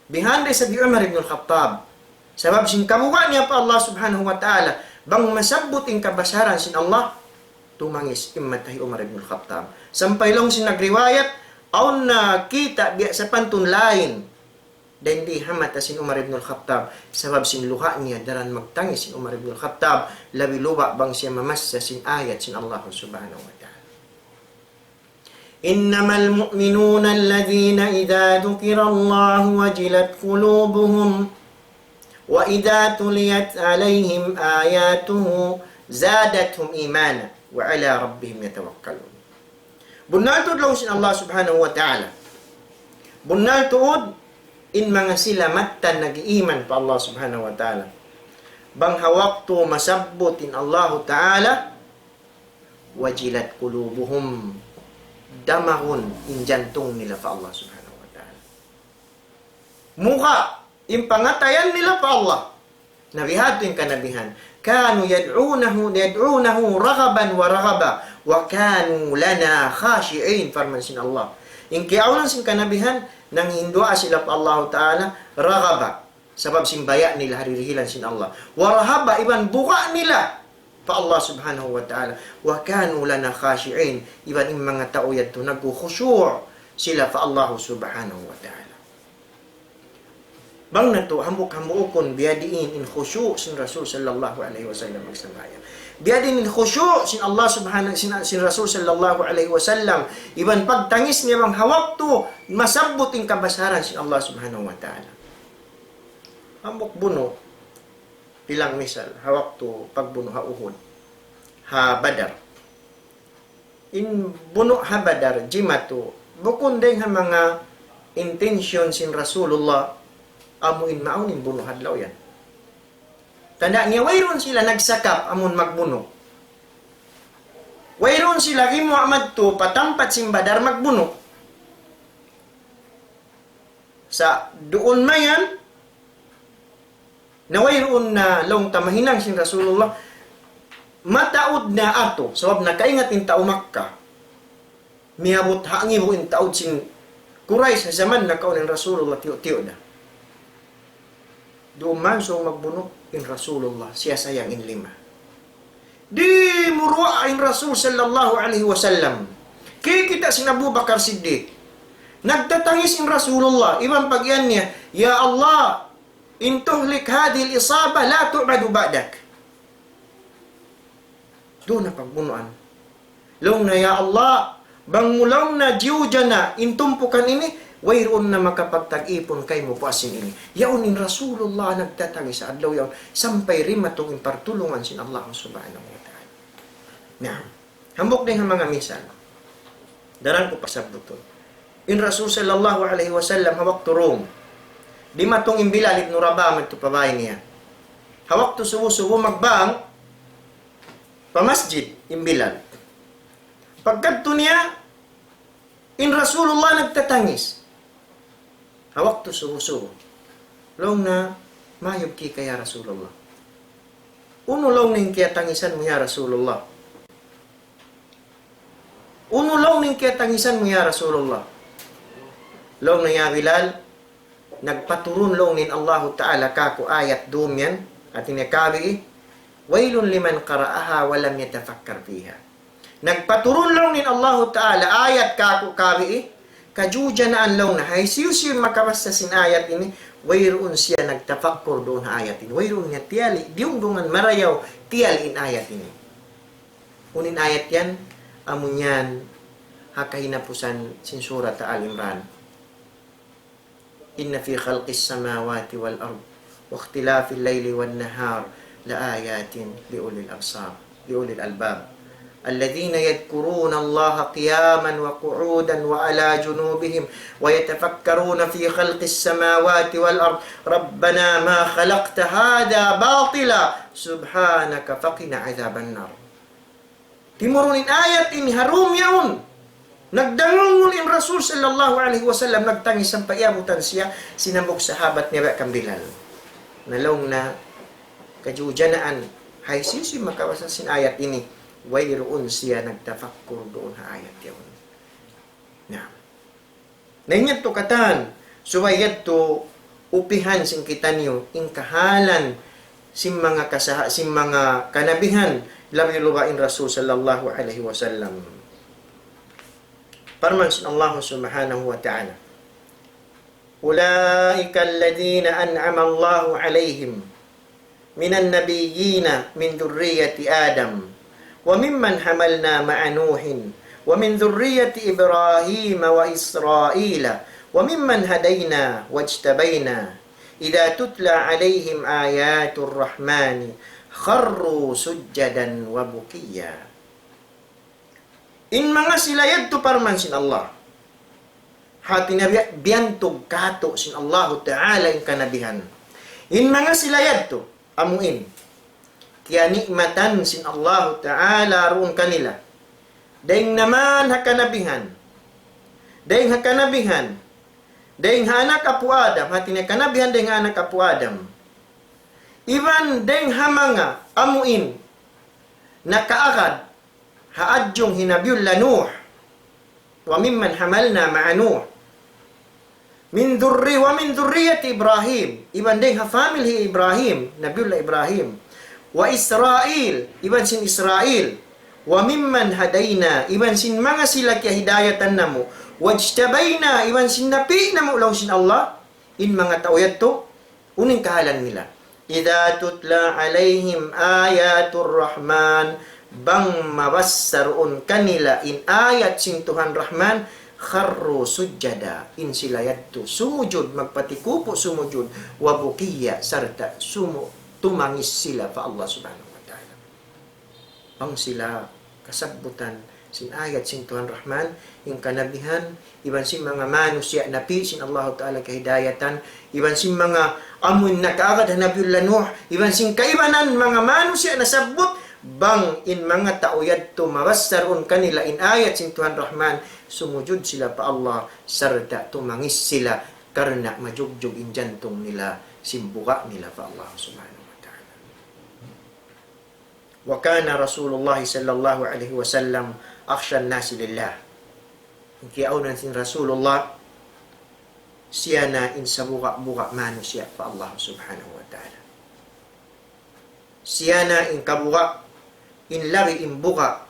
Bihan da isab hi Umar ibn al-Khattab. Sabab sin kabuga' niya pa Allah Subhanahu wa Ta'ala. Bang masabbut in kabasaran sin Allah, tumangis in mata hi Umar ibn al-Khattab. Sampay laung sin nagriwayat, awn nakita' biya' sapantun lain. Dayn di ha mata sin Umar ibn al-Khattab, sabab sin luha' niya daran magtangis sin Umar ibn al-Khattab, labi luba' bang siya mamassa sin ayat sin Allah Subhanahu wa Ta'ala. إنما المؤمنون الذين إذا ذكر الله وجلت قلوبهم وإذا تليت عليهم آياته زادتهم إيمانا وعلى ربهم يتوكلون. Bunnal tuud laung sin Allah Subhanahu wa Ta'ala. Bunnal tuud in manga sila mattan nag-iiman pa Allah Subhanahu wa Ta'ala. Bang ha waktu masabbut in Allahu Ta'ala, وجلت قلوبهم. Damagun in jantung nila pa Allah Subhanahu wa Ta'ala. Muka in pangatayan nila pa Allah. Na biya' hādtu in kanabihan. كانوا يدعونه، يدعونه رغبا ورهبا وكانوا لنا خاشعين, parman sin Allah. In kiyaawnan sin kanabihan, nanghinduwaa sila pa Allahu Ta'ala, raghaba. Sabab sin baya' nila ha dirihilan sin Allah. Wa rahaba, iban buga' nila pa Allah Subhanahu wa Ta'ala. Wa kanu lana khashi'in, iban in manga tau yadtu nagkhushu' sila pa Allah Subhanahu wa Ta'ala. Bang natu' hambuuk-hambuukun biyadiin in khushu' sin Rasul sallallahu alayhi wasallam magsambahayang. Biyadiin in khushu' sin Allah Subhanahu, sin, sin Rasul sallallahu alayhi wasallam. Iban pagtangis niya bang ha waktu masabbut in kabasaran sin Allah Subhanahu wa Ta'ala. Hambuuk bunu', bilang misal, ha waktu pagbunu' ha Uhud, ha Badar. In bunu' ha Badar, jimatu, bukun dayn ha manga intention sin Rasulullah, amu in maawn in bunu' ha adlaw yan. Tanda' niya, wayruun sila nagsakap amun magbunu'. Wayruun sila gimuwa' madtu pa tampat sin Badar magbunu'. Sa' duun mayan, na wayruun na laung ta mahinang sin Rasulullah, mataud na atu, sabab nakaingat in tau Makkah. Miyabut ha ngibu in taud sin Quraysh, ha jaman nakauna in Rasulullah, tiyu'-tiyu' da. Duun mansung magbunu' in Rasulullah, siya sayang in lima. Di' muruwaa in Rasul sallallahu alayhi wasallam. Kikita' sin Abu Bakar Siddiq. Nagtatangis in Rasulullah. Iban pag-iyan niya, "Ya Allah, in tuhlik hadhihi al-isaba la tu'badu ba'dak." Duun na pagbunuan. Laung niya, "Ya Allah, bang mu laung na jiyuja na in tumpukan ini, wayruun na makapagtag-ipun kaymu puas sin ini." Yaun in Rasulullah nagtatangis ha adlaw yaun, sampay dimatung in partulungan sin Allah Subhanahu wa Ta'ala. Na, hambuuk dayn ha manga misal. Daran ku pasabbutun. In Rasul sallallahu alayhi wasallam ha waktu Rum, dimatung in Bilal ibn Rabah madtu pa bāy niya. Ha waktu subu-subu magbang pa masjid in Bilal. Pagkadtu niya, in Rasulullah nagtatangis. Ha waktu subu-subu. Laung niya, "Mayta' kika ya Rasulullah? Unu laung niya in kiyatangisan mu ya Rasulullah? Unu laung niya in kiyatangisan mu ya Rasulullah?" Laung niya, "Ya Bilal, nagpaturun laung niya in Allahu Ta'ala kāku' ayat dum yan, hāti niya kawi, ويل لمن قرأها ولم يتفكر فيها." Nagpaturun laung in Allahu Ta'ala ayat kāku' kawi, kajujanaan laung na, hisiyu-siyu makabassa sin ayat ini, wayruun siya nagtafakkur duun ha ayat ini. Wayruun niya tiyali', diyungdungan marayaw, tiyali' in ayat ini. Unu in ayat yan, amu niyan ha kahinapusan sin surat Al Imran. إن في خلق السماوات والأرض واختلاف الليل والنهار لآيات لأولي الأبصار، لأولي الألباب، الذين يذكرون الله قياما وقعودا وعلى جنوبهم ويتفكرون في خلق السماوات والأرض ربنا ما خلقت هذا باطلا سبحانك فقنا عذاب النار. Timurun in ayat ini ha dum yaun. Nagdangungul in Rasul sallallahu alayhi wasallam, nagtangis sampay iyabutan siya sin hambuuk sahabat niya, biya' kan Bilal. Na laung na kajujanaan, hisiyu-siyu makabassa sin ayat ini, wayruun siya nagtafakkur duun ha ayat yaun. Na. Na in yadtu katan, subay yadtu upihan sin kitaniyu in kahalan sin manga kasaha-, sin manga kanabihan, labi-labi in Rasul sallallahu alayhi wasallam. Parman sin Allah subhanahu wa ta'ala, أولئك الذين أنعم الله عليهم من النبيين من ذرية آدم وممن حملنا مع نوح ومن ذرية إبراهيم وإسرائيل وممن هدينا واجتبينا إذا تتلى عليهم آيات الرحمن خروا سجدا وبكيا. In manga sila yadtu parman sin Allah. Hati niya biya', biyantug kātu' sin Allahu Ta'ala in kanabihan. In manga sila yadtu, amu in kiyanimatan sin Allahu Ta'ala duun kanila. Dayng naman ha kanabihan. Dayng ha kanabihan. Dayng ha anak apu' Adam. Hati niya kanabihan dayng ha anak apu' Adam. Iban dayng ha manga amu in nakaagad ha adjung hi Nabiyullah Nuh, وممن حملنا مع نوح من ذري-، ومن ذرية إبراهيم, iban dayng ha family hi Ibrahim, Nabiyullah Ibrahim, وإسرائيل, iban sin Israil, وممن هدينا, iban sin manga sila kiyahidayatan namu', واجتبينا, iban sin napi' namu' laung sin Allah, in manga tau yadtu, unu in kahalan nila? إذا تتلى عليهم آيات الرحمن, bang mabassa duun kanila in ayat sin Tuhan Rahman, خروا سجدا, in sila yadtu sumujud, magpatikupu' sumujud, وبكيا, sarta' sumu-, tumangis sila pa Allah Subhanahu wa Ta'ala. Bang sila kasabbutan sin ayat sin Tuhan Rahman, in kanabihan, iban sin manga manusiya' napi' sin Allahu Ta'ala kahidayatan, iban sin manga amu in nakaagad ha Nabiyullah Nuh, iban sin kaibanan manga manusiya' nasabbut, bang in manga tau yadtu mabassa duun kanila in ayat sin Tuhan Rahman, sumujud sila pa Allah, sarta' tumangis sila, karna' majugjug in jantung nila, sin buga' nila pa Allah Subhanahu wa Ta'ala. وكان رسول الله صلى الله عليه وسلم أخشى الناس لله. In kiyaawnan sin Rasulullah, siya na in sabuga'-buga' manusiya' pa Allah Subhanahu wa Ta'ala. Siya na in kabuga', in labi in buga'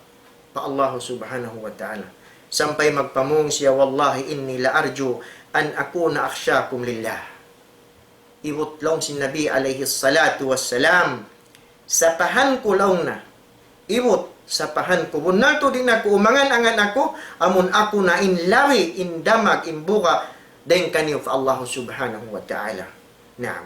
pa Allah Subhanahu wa Ta'ala. Sampay magpamung siya, والله إني لأرجو أن أكون أخشاكم لله. Ibut laung sin Nabi alayhi salatu wassalam, sapahan ku laung na. Ibut, sapahan ku. Bunnal tuud di' na aku umangan-angan aku, amun aku na in labi, in damag, in buga', dayng kaniyu pa Allah Subhanahu wa Ta'ala. Naam.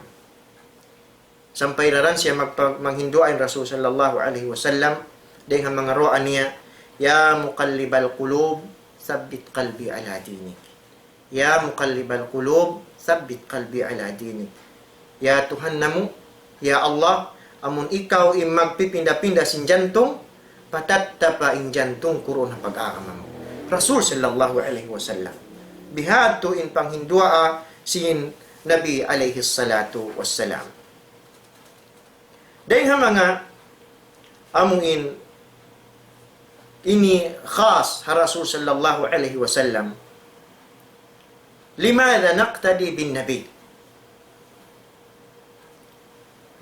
Sampay daran siya magpa-, manghinduwaa in Rasul sallallahu alayhi wasallam, dayng ha manga duwaa niya, يا مقلب القلوب ثبت قلبي على دينك. يا مقلب القلوب ثبت قلبي على دينك. Ya Tuhan namu', ya Allah, amun ikaw in magpipinda-pinda sin jantung, patattapa in jantung ku duun ha pag-agama mu. Rasul sallallahu alayhi wasallam. Bihadtu in panghinduwaa sin Nabi alayhi salatu wassalam. Dayng ha manga amu in ini khas ha Rasul sallallahu alayhi wasallam. لماذا نقتدي بالنبي؟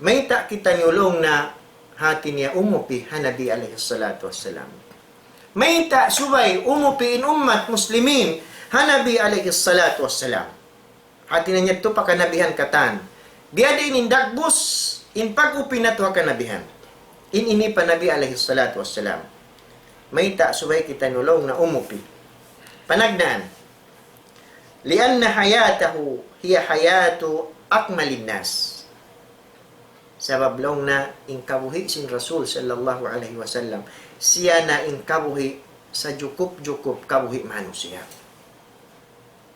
Mayta' kitaniyu laung na hati niya umupi ha Nabi alayhi salatu wassalam. Mayta' subay umupi in ummat muslimin ha Nabi alayhi salatu wassalam. Hati niya yadtu pa kanabihan katan. Biyadiin in dagbus in pag-upi natu' ha kanabihan. In ini pa Nabi alayhi salatu wassalam. Mayta' subay kitaniyu laung niya umupi. Panagnaan. لأن حياته هي حياة أكمل الناس. Sabab laung niya in kabuhi' sin Rasul sallallahu alayhi wasallam, siya na in kabuhi' sa jukup-jukup kabuhi' manusiya'.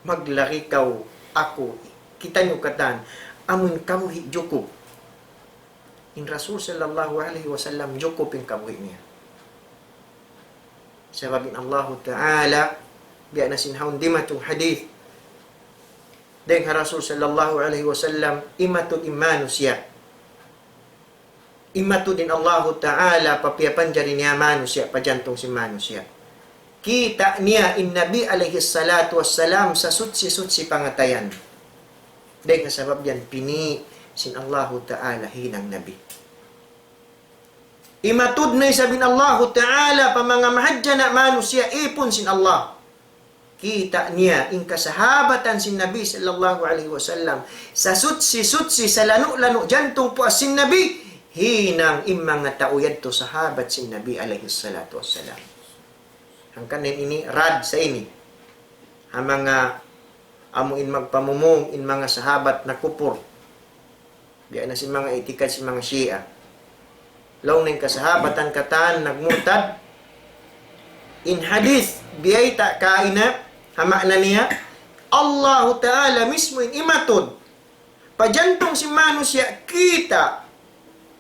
Maglari kaw, aku, kitaniyu katan, amun kabuhi' jukup. In Rasul sallallahu alayhi wasallam jukup in kabuhi' niya. Sabab in Allahu Ta'ala, biya' na sin hawn dimatung hadith. Dayn ha Rasul sallallahu alayhi wasallam, imatud in manusiya'. Imatud in Allahu Ta'ala, papiyapanjari niya manusiya', pajantung sin manusiya'. Kita' niya in Nabi alayhi salatu wassalam sasuchi-suchi pangatayan. Dayn ha sabab yan pini' sin Allahu Ta'ala hinang Nabi. Imatud na isab in Allahu Ta'ala pa manga mahadjana' manusiya' ipun sin Allah. Kita' niya in kasahabatan sin Nabi sallallahu alayhi wasallam. Sasuchi-suchi, salanu'-lanu' jantung puas sin Nabi. Hinang in manga tau yadtu sahabat sin Nabi alayhi salatu wassalam. Hangkan ini rad sa ini. Ha manga amu in magpamumung in manga sahabat nakupur. Biya' na sin manga itikad sin manga Shia. Laung niya in kasahabatan katan nagmurtad. In hadith, biyayta' kaina, ha ma'na niya, Allahu Ta'ala mismu in imatud. Pajantung sin manusiya' kita'.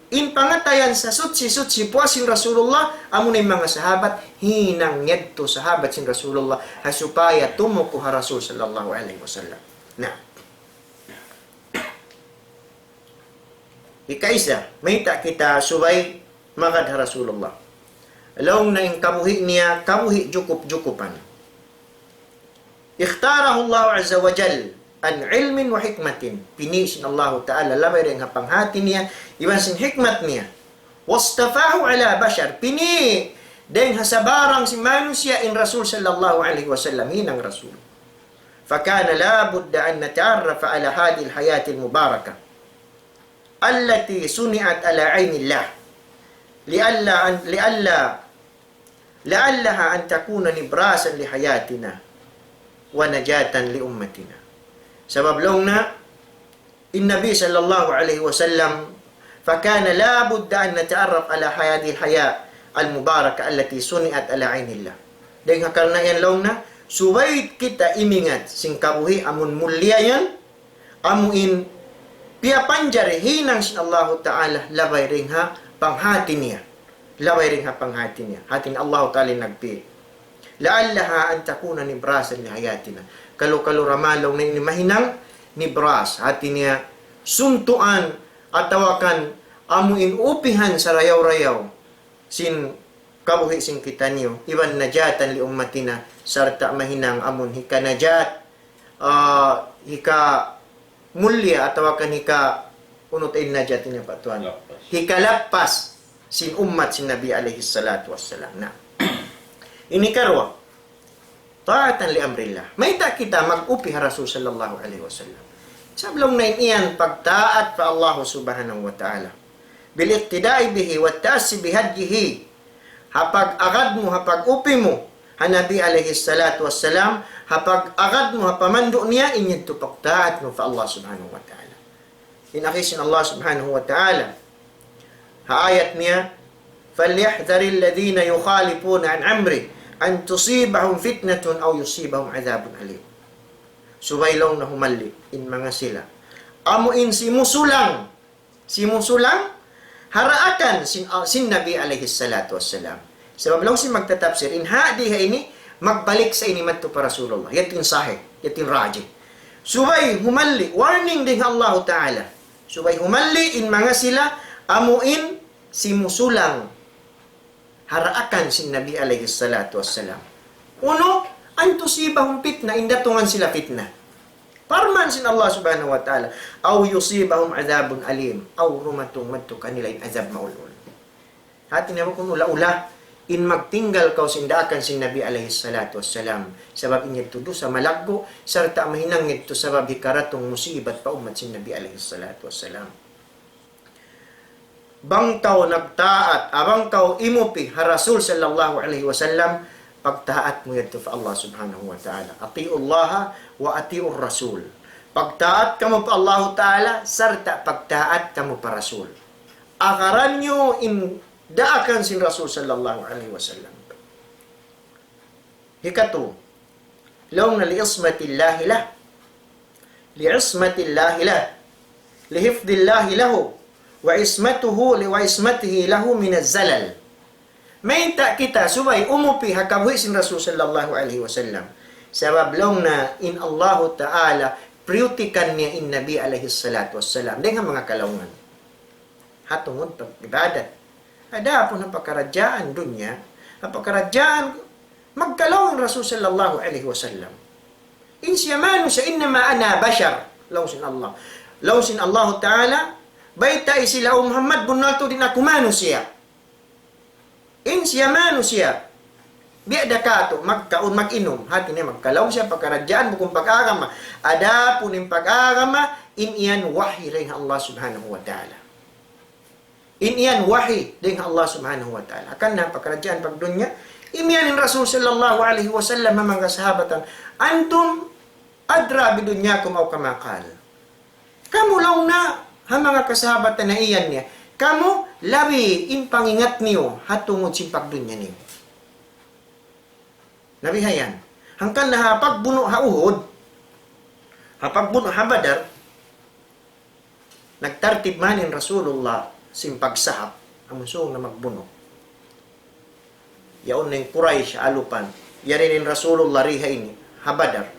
In pangatayan sasuchi-suchi puas sin Rasulullah, amu na in manga sahabat, hinang yadtu sahabat sin Rasulullah, ha supaya tumuku ha Rasul sallallahu alayhi wasallam. Na. Hikaisa, mayta' kita subay magad ha Rasulullah. Laung niya in kabuhi' niya, kabuhi' jukup-jukupan. اختاره الله عز وجل عن علم وحكمة. Pini' sin Allahu Ta'ala, labay dayn ha panghati niya, iban sin hikmat niya. واصطفاه على بشر. Pini' dayn ha sabarang sin manusiya' in Rasul sallallahu alayhi wasallam, hinang Rasul. فكان لا بد أن نتعرف على هذه الحياة المباركة التي صنعت على عين الله لئلا أن، لئلا، لعلها أن تكون نبراسا لحياتنا ونجاة لأمتنا. Sabab laung niya, in Nabi sallallahu alayhi wasallam, فكان لا بد أن نتعرف على هذه الحياة المباركة التي صنعت على عين الله. Dayn ha karna' yan laung niya, subay kita imingat sin kabuhi' amun mulia yan, amu in piyapanjari hinang sin Allahu Ta'ala labay dayn ha panghati niya. Labay dayn ha panghati niya. Hati niya Allahu Ta'ala in nagpi-. لعلها أن تكون نبراسا لحياتنا. Kalu-kalu da laung niya ini mahinang nibras. Hati niya suntuan atawa kan amu in upihan sarayaw-rayaw sin kabuhi' sin kitaniyu, iban najatan li ummatina, sarta' mahinang amun hikanajat, ah, hikamulliya atawa kan hika, unu ta in najat ini pa tuwan. Lappas. Hikalappas sin ummat sin Nabi alayhi salatu wassalam. Na. Ini karuwa. Ta'atan li amrillah. Mayta' kita mag-upi ha Rasul sallallahu alayhi wasallam? Sabab laung niya in yan pagtaat pa Allah subhanahu wa ta'ala. بالاقتداء به والتأسي بهديه. Ha pag-agad mu, ha pag-upi mu ha Nabi alayhi salatu wassalam, ha pag-agad mu, ha pamandu' niya, in yadtu pagtaat mu pa Allah subhanahu wa ta'ala. In agi sin Allah subhanahu wa ta'ala ha ayat niya, فليحذر الذين يخالفون عن أمره أن تصيبهم فتنة أو يصيبهم عذاب أليم. Subay laung niya humalli' in manga sila amu in simusulang, simusulang ha daakan sin, sin Nabi alayhi salatu wassalam. Sabab laung sin magtatapsir, in hadi ha ini, magbalik sa ini madtu pa Rasulullah. Yadtu in sahih, yadtu in rajih. Subay humalli', warning dayn ha Allahu Ta'ala. Subay humalli' in manga sila amu in simusulang ha daakan sin Nabi alayhi salatu wassalam. Unu, أن تصيبهم فتنة, in datungan sila fitna. Parman sin Allah subhanahu wa ta'ala, أو يصيبهم عذاب أليم, aw dumatung madtu kanila in azab maulul. Hati niya bukun ula-ula, in magtinggal kaw sin daakan sin Nabi alayhi salatu wassalam. Sabab in yadtu dusa malaggu', sarta' mahinang yadtu sabab hikaratung musibat pa ummat sin Nabi alayhi salatu wassalam. Bang kaw nagtaat, ah, bang kaw imupi ha Rasul sallallahu alayhi wasallam, pagtaat mu yadtu pa Allah subhanahu wa ta'ala. أطيعوا الله وأطيعوا الرسول. Pagtaat kamu pa Allahu ta'ala, sarta' pagtaat kamu pa Rasul. Agaran niyu in daakan sin Rasul sallallahu alayhi wasallam. Hikatu, laung na لعصمة الله له. لعصمة الله له. لحفظ الله له. وعصمته، وعصمته له من الزلل. Mayta' kita subay umupi ha kabuhi' sin Rasul sallallahu alayhi wasallam. Sabab laung na in Allahu ta'ala, priyutikan niya in Nabi alayhi salatu wassalam. Dayn ha manga kalaungan. Ha tungud pag-ibadat. Adapun ha pakaradjaan dunya, ha pakaradjaan magkalaung in Rasul sallallahu alayhi wasallam. In siya manusiya', إنما أنا بشر. Laung sin Allah. Laung sin Allahu ta'ala, baytai sila, O Muhammad, bunnal tuud in aku manusiya'. In siya manusiya'. Biya' da katu', magkaun, mag-inum. Hati niya magkalaung siya, pakaradjaan, bukun pag-agama. Adapun in pag-agama, in yan wahi dayn ha Allah subhanahu wa ta'ala. In yan wahi dayn ha Allah subhanahu wa ta'ala. Hangkan na pakaradjaan pagdunya, imiyan in Rasul sallallahu alayhi wasallam ha manga kasahabatan, أنتم أدرى بدنياكم أو كما قال. Kamu laung na ha manga kasahabatan na iyan niya. Kamu labi in pangingat niyu ha tungud sin pagdunya niyu. Nabi hayan. Hangkan na ha pagbunu' ha Uhud, ha pagbunu' ha Badar, nagtartib man in Rasulullah sin pagsahap, amun sūng na magbunu'. Yaun na in Quraysh, alupan. Yari in Rasulullah riha ini, ha Badar.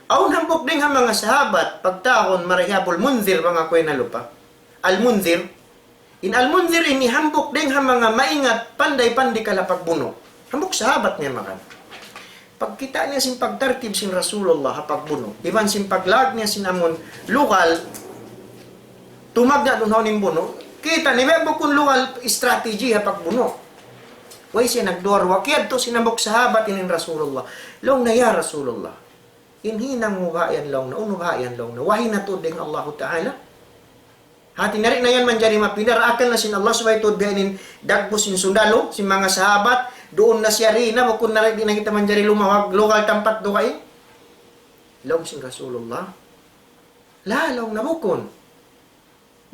Awn hambuuk dayn ha manga sahabat, pagtawagun mari hi Abul Mundhir, bang aku in nalupa. Al-Mundhir. In Al-Mundhir ini hambuuk dayn ha manga maingat, panday-panday kala pagbunu'. Hambuuk sahabat niya makan. Pagkita' niya sin pagtartib sin Rasulullah ha pagbunu', iban sin paglag niya sin amun lugal, tumagna' duun ha unu in bunu', kita' niya bukun lugal strategy ha pagbunu'. Way siya nagduwa-ruwa, kiyadtu sin hambuuk sahabat ini in Rasulullah. Laung niya, "Ya Rasulullah, in hinang mu baha' yan?" Laung niya, "Unu baha' yan?" Laung niya, "Wahi na tuud dayn ha Allahu Ta'ala." Hati niya di' na yan manjari mapinda, daakan na sin Allah subay tuud biya' ini in dagbus sin sundalu, sin manga sahabat, duun na siya di' na, bukun na di' na kita manjari lumawag, lugal tampat dugaing. Laung sin Rasulullah, "La," laung niya, "bukun.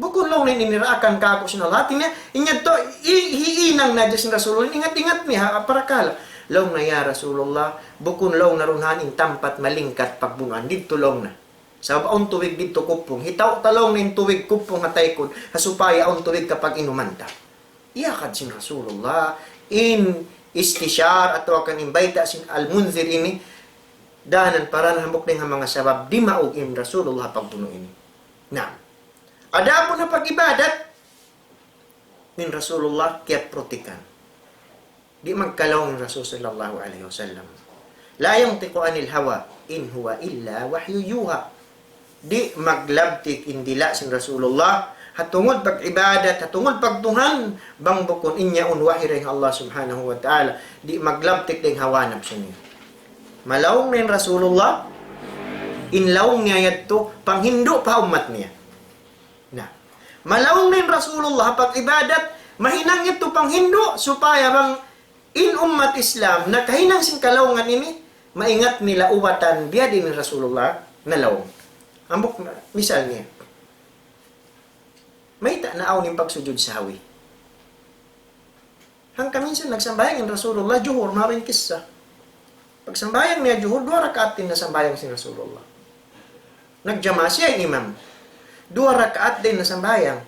Bukun," laung niya, "in ini daakan kāku' sin Allah." Hati niya, in yadtu, hi-, hihinang na hadja sin Rasulullah, ingat-ingat niya, ha, parakala'. Laung niya, "Ya Rasulullah, bukun," laung niya, "duun ha yan in tampat malingkat pagbunuan didtu," laung niya. "Sabab awn tubig didtu kupung. Hitaw ta," laung niya, "in tubig kupung ha taykud, ha supaya awn tubig kapag-inuman ta." Iyagad sin Rasulullah in istishar atawa kan in bayta' sin Al-Mundhir ini, dayn ha paran hambuuk dayn ha manga sabab dimaug in Rasulullah pagbunu' ini. Na, adapun ha pag-ibadat, in Rasulullah kiyaprutikan. Di' magkalaung in Rasul sallallahu alayhi wasallam. لا ينطق عن الهوى إن هو إلا وحي يوحى. Di' maglabtik in dila' sin Rasulullah ha tungud pag-ibadat, ha tungud pagtuhan, bang bukun in yaun wahi dayn ha Allah subhanahu wa ta'ala. Di' maglabtik dayn ha hawa napsu niya. Malaung na in Rasulullah, in laung niya yadtu, panghindu' pa ummat niya. Na, malaung na in Rasulullah ha pag-ibadat, mahinang yadtu panghindu', supaya bang in ummat Islam nakahinang sin kalaungan ini, maingat nila ubatan biyadiin in Rasulullah nalaung. Hambuuk na, misal niya. Mayta' na awn in pagsujud sahwi? Hangkan minsan nagsambahayang in Rasulullah Juhur, mabaya' in kissa. Pagsambahayang niya Juhur, duwa rakaat in nasambahayang sin Rasulullah. Nagjamaa siya in imam. Duwa rakaat da in nasambahayang.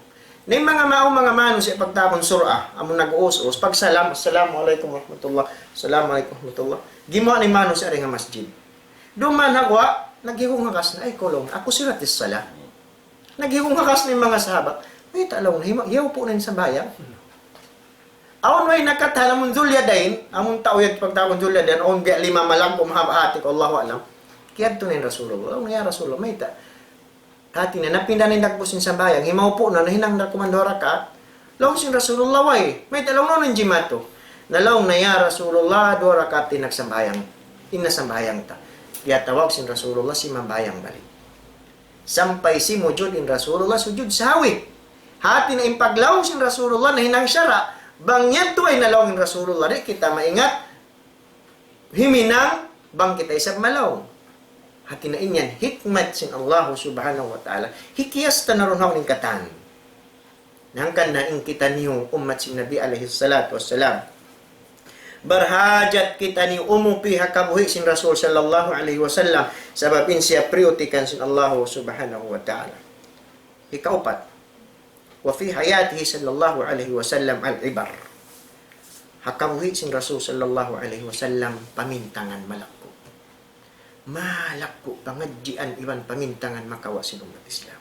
Na in manga mau, manga manusiya' pagtawagun sur'a, amun nag-uus-us, pagsalam, "Assalamu alaykum warahmatullah, assalamu alaykum warahmatullah." Gimuwa' na in manusiya' dayn ha masjid. Duman ha guwa', naghigugum ha kas niya, "Ay, kulung, أقصرت الصلاة." Naghigugum ha kas niya in manga sahaba. Mayta' laung niya, hima-, hiyaupu' na in sambahayang. Awn way nakatahan amun Dhul Yadayn, amun tau yadtu pagtawagun Dhul Yadayn, awn biya' lima malaggu' mahaba' hati ku, Allahu a'lam. Kiyadtu na in Rasulullah. Laung niya, "Ya Rasulullah, mayta'?" Hati niya, napinda na in dagbus sin sambahayang, himaupu' na, nahinang na kuman duwa rakaat. Laung sin Rasulullah, "Way, mayta' laung niya in jimatu?" Na laung niya, "Ya Rasulullah, duwa rakaat in nagsambahayang, in nasambahayang ta." Piyatawag sin Rasulullah, simambahayang balik. Sampay simujud in Rasulullah sujud sahwi. Hati niya in paglaung sin Rasulullah nahinang sara'. Bang yadtu ay nalaung in Rasulullah, di' kita maingat, himinang bang kita isab malaung. Hati niya in yan hikmat sin Allah Subhanahu wa Ta'ala. Hikiyas ta na duun ha unu in katan. Hangkan na in kitaniyu ummat sin Nabi alayhi salatu wassalam, barhajat kitaniyu umupi ha kabuhi' sin Rasul sallallahu alayhi wasallam, sabab in siya priyutikan sin Allah Subhanahu wa Ta'ala. Hikaupat, وفي حياته صلى الله عليه وسلم العبر. Ha kabuhi' sin Rasul sallallahu alayhi wasallam, pamintangan malaggu'. Malaggu' pangadjian iban pamintangan makawa' sin ummat Islam.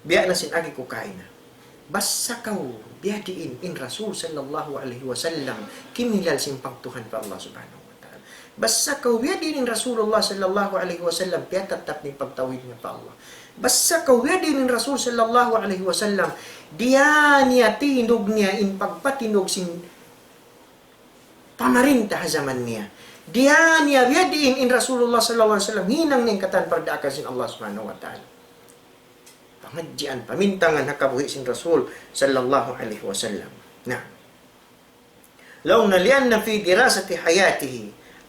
Biya' na sin agi ku kaina. Basta kaw biyadiin in Rasul sallallahu alayhi wasallam kimilal sin pagtuhan pa Allah Subhanahu wa Ta'ala. Basta kaw biyadiin in Rasulullah sallallahu alayhi wasallam piyatattap in pagtawhid niya pa Allah. Basta kaw biyadiin in Rasul sallallahu alayhi wasallam, diya niya tindug niya in pagpatindug sin pamarinta ha jaman niya. Diya niya biyadiin in Rasulullah sallallahu alayhi wasallam hinang niya in katan pardaakan sin Allah Subhanahu wa Ta'ala. Pangadjian, pamintangan ha kabuhi' sin Rasul sallallahu alayhi wasallam. Na. Laung niya, لأن في دراسة حياته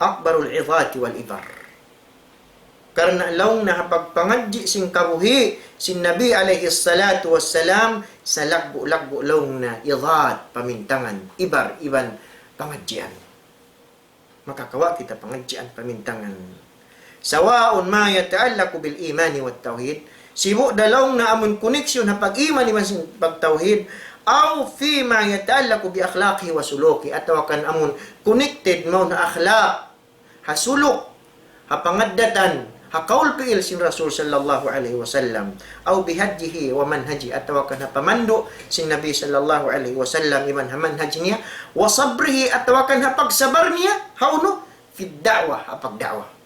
أكبر العظات والعبر. Karna' laung niya ha pagpangadji' sin kabuhi' sin Nabi alayhi salatu wassalam, salaggu'-laggu' laung niya idhat, pamintangan, ibar, iban pangadjian. Makakawa' kita pangadjian, pamintangan. سواء ما يتعلق بالإيمان والتوحيد, sibu' da laung niya amun koneksyon ha pag-iman iban sin pagtawhid, أو فيما يتعلق بأخلاقه وسلوكه, atawa kan amun connected mawn ha akhlaq, ha suluk, ha pangaddatan, ha kaul piil sin Rasul sallallahu alayhi wasallam, أو بهديه ومنهجه, atawa kan ha pamandu' sin Nabi sallallahu alayhi wasallam iban ha manhaj niya, وصبره, atawa kan ha pagsabar niya, ha unu, في الدعوة, ha pagda'wa.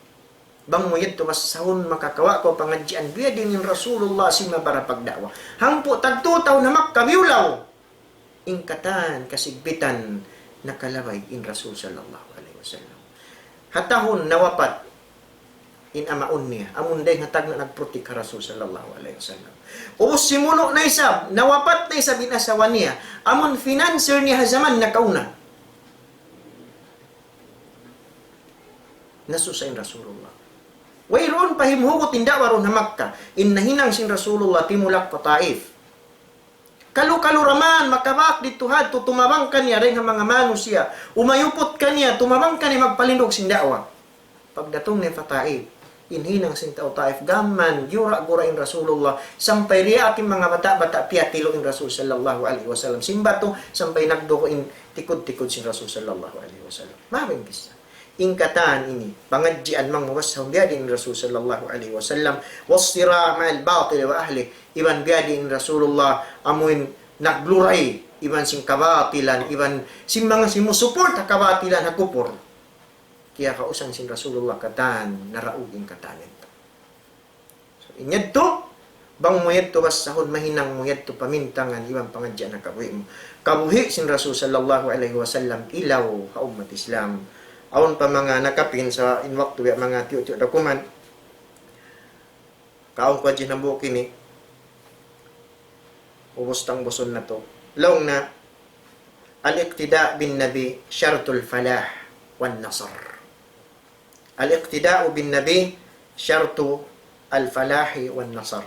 Bang mu yadtu basahun, makakawa' kaw pangadjian biyadiin in Rasulullah simabara pagda'wa. Hangpu' tagtu tahun ha Makkah biyulaw. In katan kasigpitan nakalabay in Rasul sallallahu alayhi wasallam. Ha tahun nawapat in amaun niya, amun dayng ha tagna' nagprotek ha Rasul sallallahu alayhi wasallam. Ubus simunu' na isab, nawapat na isab in asawa niya, amun financier niya ha jaman nakauna. Nasusa in Rasulullah. Wayruun pa himuhugut in da'wa duun ha Makkah. In nahinang sin Rasulullah timulak pa Taif. Kalu-kalu da man makabak didtu hadtu, tumabang kaniya dayn ha manga manusiya'. Umayuput kaniya, tumabang kaniya magpalindug sin da'wa. Pagdatung niya pa Taif, in hinang sin tau Taif, gam mayan giyura-gura in Rasulullah, sampay diyaak in manga bata'-bata' piyatilu' in Rasul sallallahu alayhi wasallam sin batu, sampay nagdugu' in tikud-tikud sin Rasul sallallahu alayhi wasallam. Mabin kissa. In katan ini, pangadjian bang mu basahun biyadiin in Rasul sallallahu alayhi wasallam, والصراع مع الباطل وأهله, iban biyadiin in Rasulullah, amuin nagluray, iban sin kabatilan, iban sin manga simusupport ha kabatilan, ha kupur. Kiyakausan sin Rasulullah katan, naraug in katan ini. So, in yadtu, bang mu yadtu basahun, mahinang mu yadtu pamintangan iban pangadjian ha kabuhi' mu. Kabuhi' sin Rasul sallallahu alayhi wasallam ilaw ha ummat Islam. Awn pa manga nakapin sa in waktu ya manga tiyu'-tiyu' dakuman. Kaun ku hadja hambuuk ini. Ubus tangbusun natu'. Laung niya, الاقتداء بالنبي شرط الفلاح والنصر. الاقتداء بالنبي شرط الفلاح والنصر.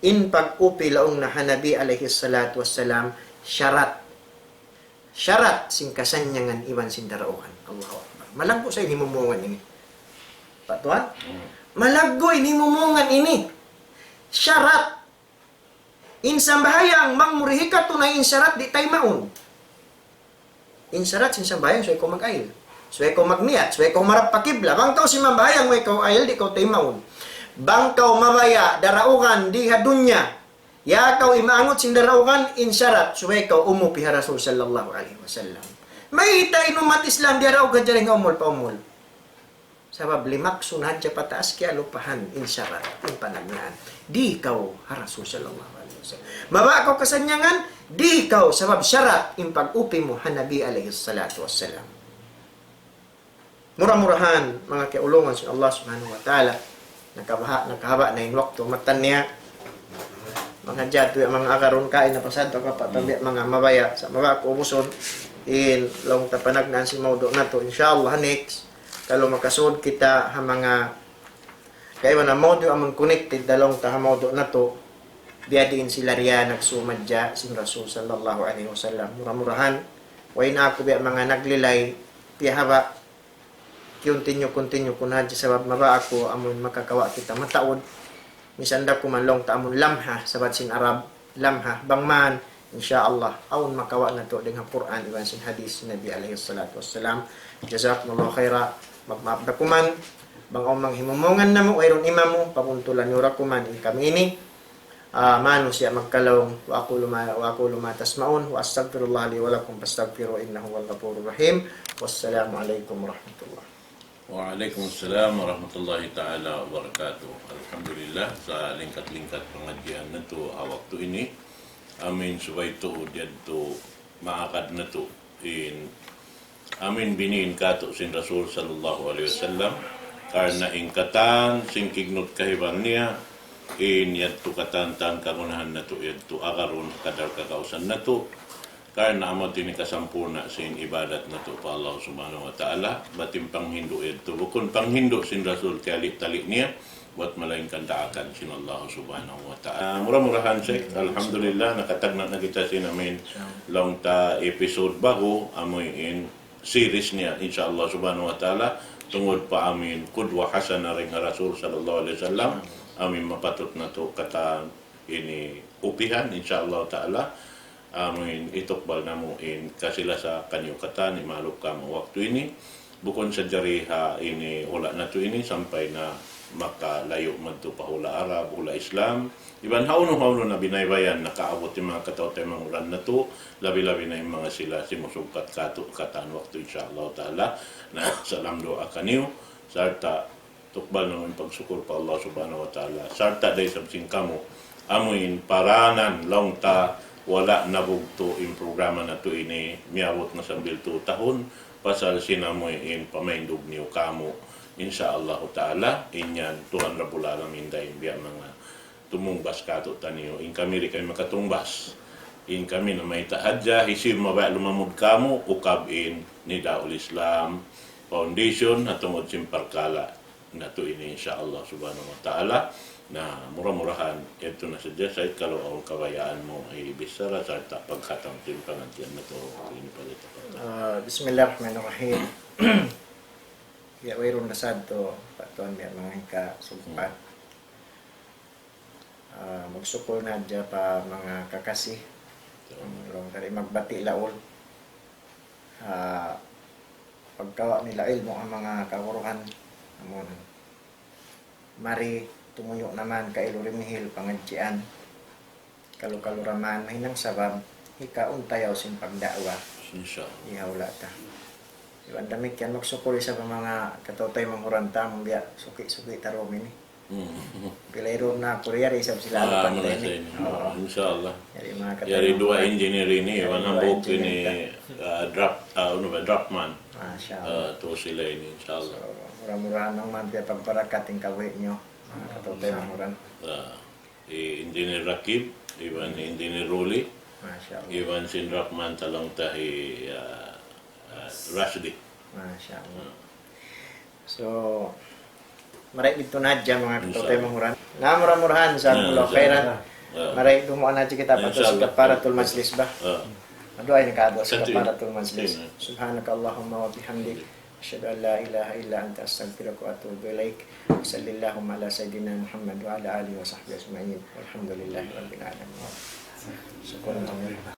In pag-upi laung niya ha Nabi alayhi salatu wassalam, sharat. Sharat sin kasannyangan iban sin daraugan. Allahu Akbar. Malaggu' sa in himumungan ini. Pa tuwan? Malaggu' in himumungan ini. Sharat. In sambahayang bang mu di' hikatunay in sharat di' taymaun. In sharat sin sambahayang, subay kaw mag-ayil. Subay kaw magniyat, subay kaw humarap pa kibla. Bang kaw simambahayang way kaw ayil, di' kaw taymaun. Bang kaw mabaya' daraugan di ha dunya, ya kaw imaangut sin daraugan, in sharat, subay kaw umupi ha Rasul sallallahu alayhi wasallam. Mayta' in ummat Islam diyaraug ha jari nga umul pa umul. Sabab limaksu na hadja pataas kiyalupahan in sharat, in panagnaan. Di' kaw ha Rasul sallallahu alayhi wasallam. Mabaya' kaw kasannyangan, di' kaw sabab sara' in pag-upi mu ha Nabi alayhi salatu wassalam. Mura-murahan, manga kiyaulungan sin Allah Subhanahu wa Ta'ala, nakabaha-, nakahaba' na in waktu, mattan niya. Manga jatu ya, manga agarun kain na pasal, to kapa tabi, manga mabaya', sa' mabaya' ku ubusun, in laung ta panagnaan sin mawdu' natu', insya Allah, next, kalu makasud kita ha manga kaibanan mawdu' amun connected laung ta ha mawdu' natu', biya' diin sila riya nagsumadja sin Rasul sallallahu alayhi wasallam. Mura-murahan, way na aku biya' manga naglilay, piyahaba', continue, continue ku na hadja sabab mabaya' aku amun makakawa' kita mataud. Misan da kuman laung ta amun lamha, sabab sin Arab, lamha, bang man, insya Allah, awn makawa' natu' dayn ha Qur'an iban sin hadith Nabi alayhi salatu wassalam. Jazakumullahu khaira. Magmaap da kuman, bang awn manga himumungan namu', wayruun imamu, pabuntulan niyu da kuman in kami ini. Ah, manusiya' magkalaung, وأقول ما، وأقول ما تسمعون، وأستغفر الله لي ولكم فاستغفروه إنه هو الغفور الرحيم. والسلام عليكم ورحمة الله. وعليكم السلام ورحمة الله تعالى وبركاته. Alhamdulillah, sa' lingkat-lingkat pangadjian natu' ha waktu ini. Amin, subay tuud yadtu maagad natu' in amin biniin kātu' sin Rasul sallallahu alayhi wasallam. Karna' in katan sin kignut kahibang niya, in yadtu katan-katan kagunahan natu' yadtu agarun kadar kagausan natu'. Karna' amu ini kasampurna' sin ibadat natu' pa Allah Subhanahu wa Ta'ala, bat in panghindu' yadtu bukun panghindu' sin Rasul tiyali-tali niya, bat malaingkan daakan sin Allah Subhanahu wa Ta'ala. Ah, mura-murahan, Sheikh, alhamdulillah, nakatagna' na kita sin amin laung ta episode ba'gu, amuin series niya, insya Allah Subhanahu wa Ta'ala, tungud pa amin qudwa hasana dayn ha Rasul sallallahu alayhi wasallam, amin mapatut natu' katan ini upihan, insya Allah Ta'ala. Amin itukbal namu' in kasi-lasa kaniyu katan, imalup kamu waktu ini. Bukun sadja di ha ini hula' natu' ini, sampay na makalayu' madtu pa hula' Arab, hula' Islam. Iban hawnu-hawnu na binaybayan, nakaabut in manga kataw-taymanghuran natu', labi-labi na in manga sila simusugkat kātu' katan waktu, insya Allah Ta'ala. Na, salam duwaa kaniyu, sarta' tukbal namu' in pagsukul pa Allah Subhanahu wa Ta'ala. Sarta' da isab sin kamu, amuin paranan laung ta wala' nabugtu' in programa natu' ini, miyabut na sambil tū tahun, pasal sin amuin pamaindug niyu kāmu'. Insya Allah Ta'ala, in yan Tuhan Rabbul Alamin da in biya' manga tumungbas kātu'niyu, in kami di' kami makatungbas. In kami namayta' hadja, hisiyu in mabaya' lumamud kāmu', ukab in Nidaul Islam Foundation, ha tungud sin parkala' natu' ini, insya Allah Subhanahu wa Ta'ala. Na, mura-murahan, yadtu na sadja, sa' kalu awn kabayaan mu, eh, bichara, sarta' pagkatan sin pangadjian natu', ini pala ito. Ah, bismillahirrahmanirrahim. Ya, wayruun na sadtu, Pa' Tuan, biya' manga hika sugpat. Ah, magsukul na hadja pa manga kakasi. Laung ta di' magbati' laul. Ah, pagkawa' nila ilmu' ha manga kaguruhan. Amun mari tumuyu' na man kailu rimihil pangadjian. Kalu-kalu ra man mahinang sabab hika untayaw sin pagda'wa. Insya Allah. Di' ha hula' ta. Iban damikkiyan magsukul isab pa manga kataw-taymanghuran ta, amun biya' suki-suki ta dum ini. Hmm. Pila dum na kuryar isab sila. Ah, alupat muna ini. Sa' ini. Oo. Insya Allah. Yari manga kataw-taymanghuran. Yari duwa engineer ini, iban hambuuk ini, ah, draft, ah, unu ba, draftman. Masya Allah. Ah, tū sila ini, insya Allah. So, mura-murahan bang man biya' pagbarakat in kabuhi' niyu, manga kataw-taymanghuran. Ah, i Engineer Rakib, iban Engineer Ruli, Masya Allah. Iban sin draftman ta laung ta hi, ah, ah, Rashdi. Masya Allah. So, mari didtu na hadja manga kataw-taymanghuran. Na, mura-murahan, jazakumullahu khairan. Mari dumuwaa na hadja kita pa kafaratul majlis ba. Duwaa ini kabu' sin kafaratul majlis. سبحانك اللهم وبحمدك، أشهد أن لا إله إلا أنت، أستغفرك وأتوب إليك. وصل اللهم على سيدنا محمد وعلى آله وصحبه أجمعين. والحمد لله رب العالمين. شكرا.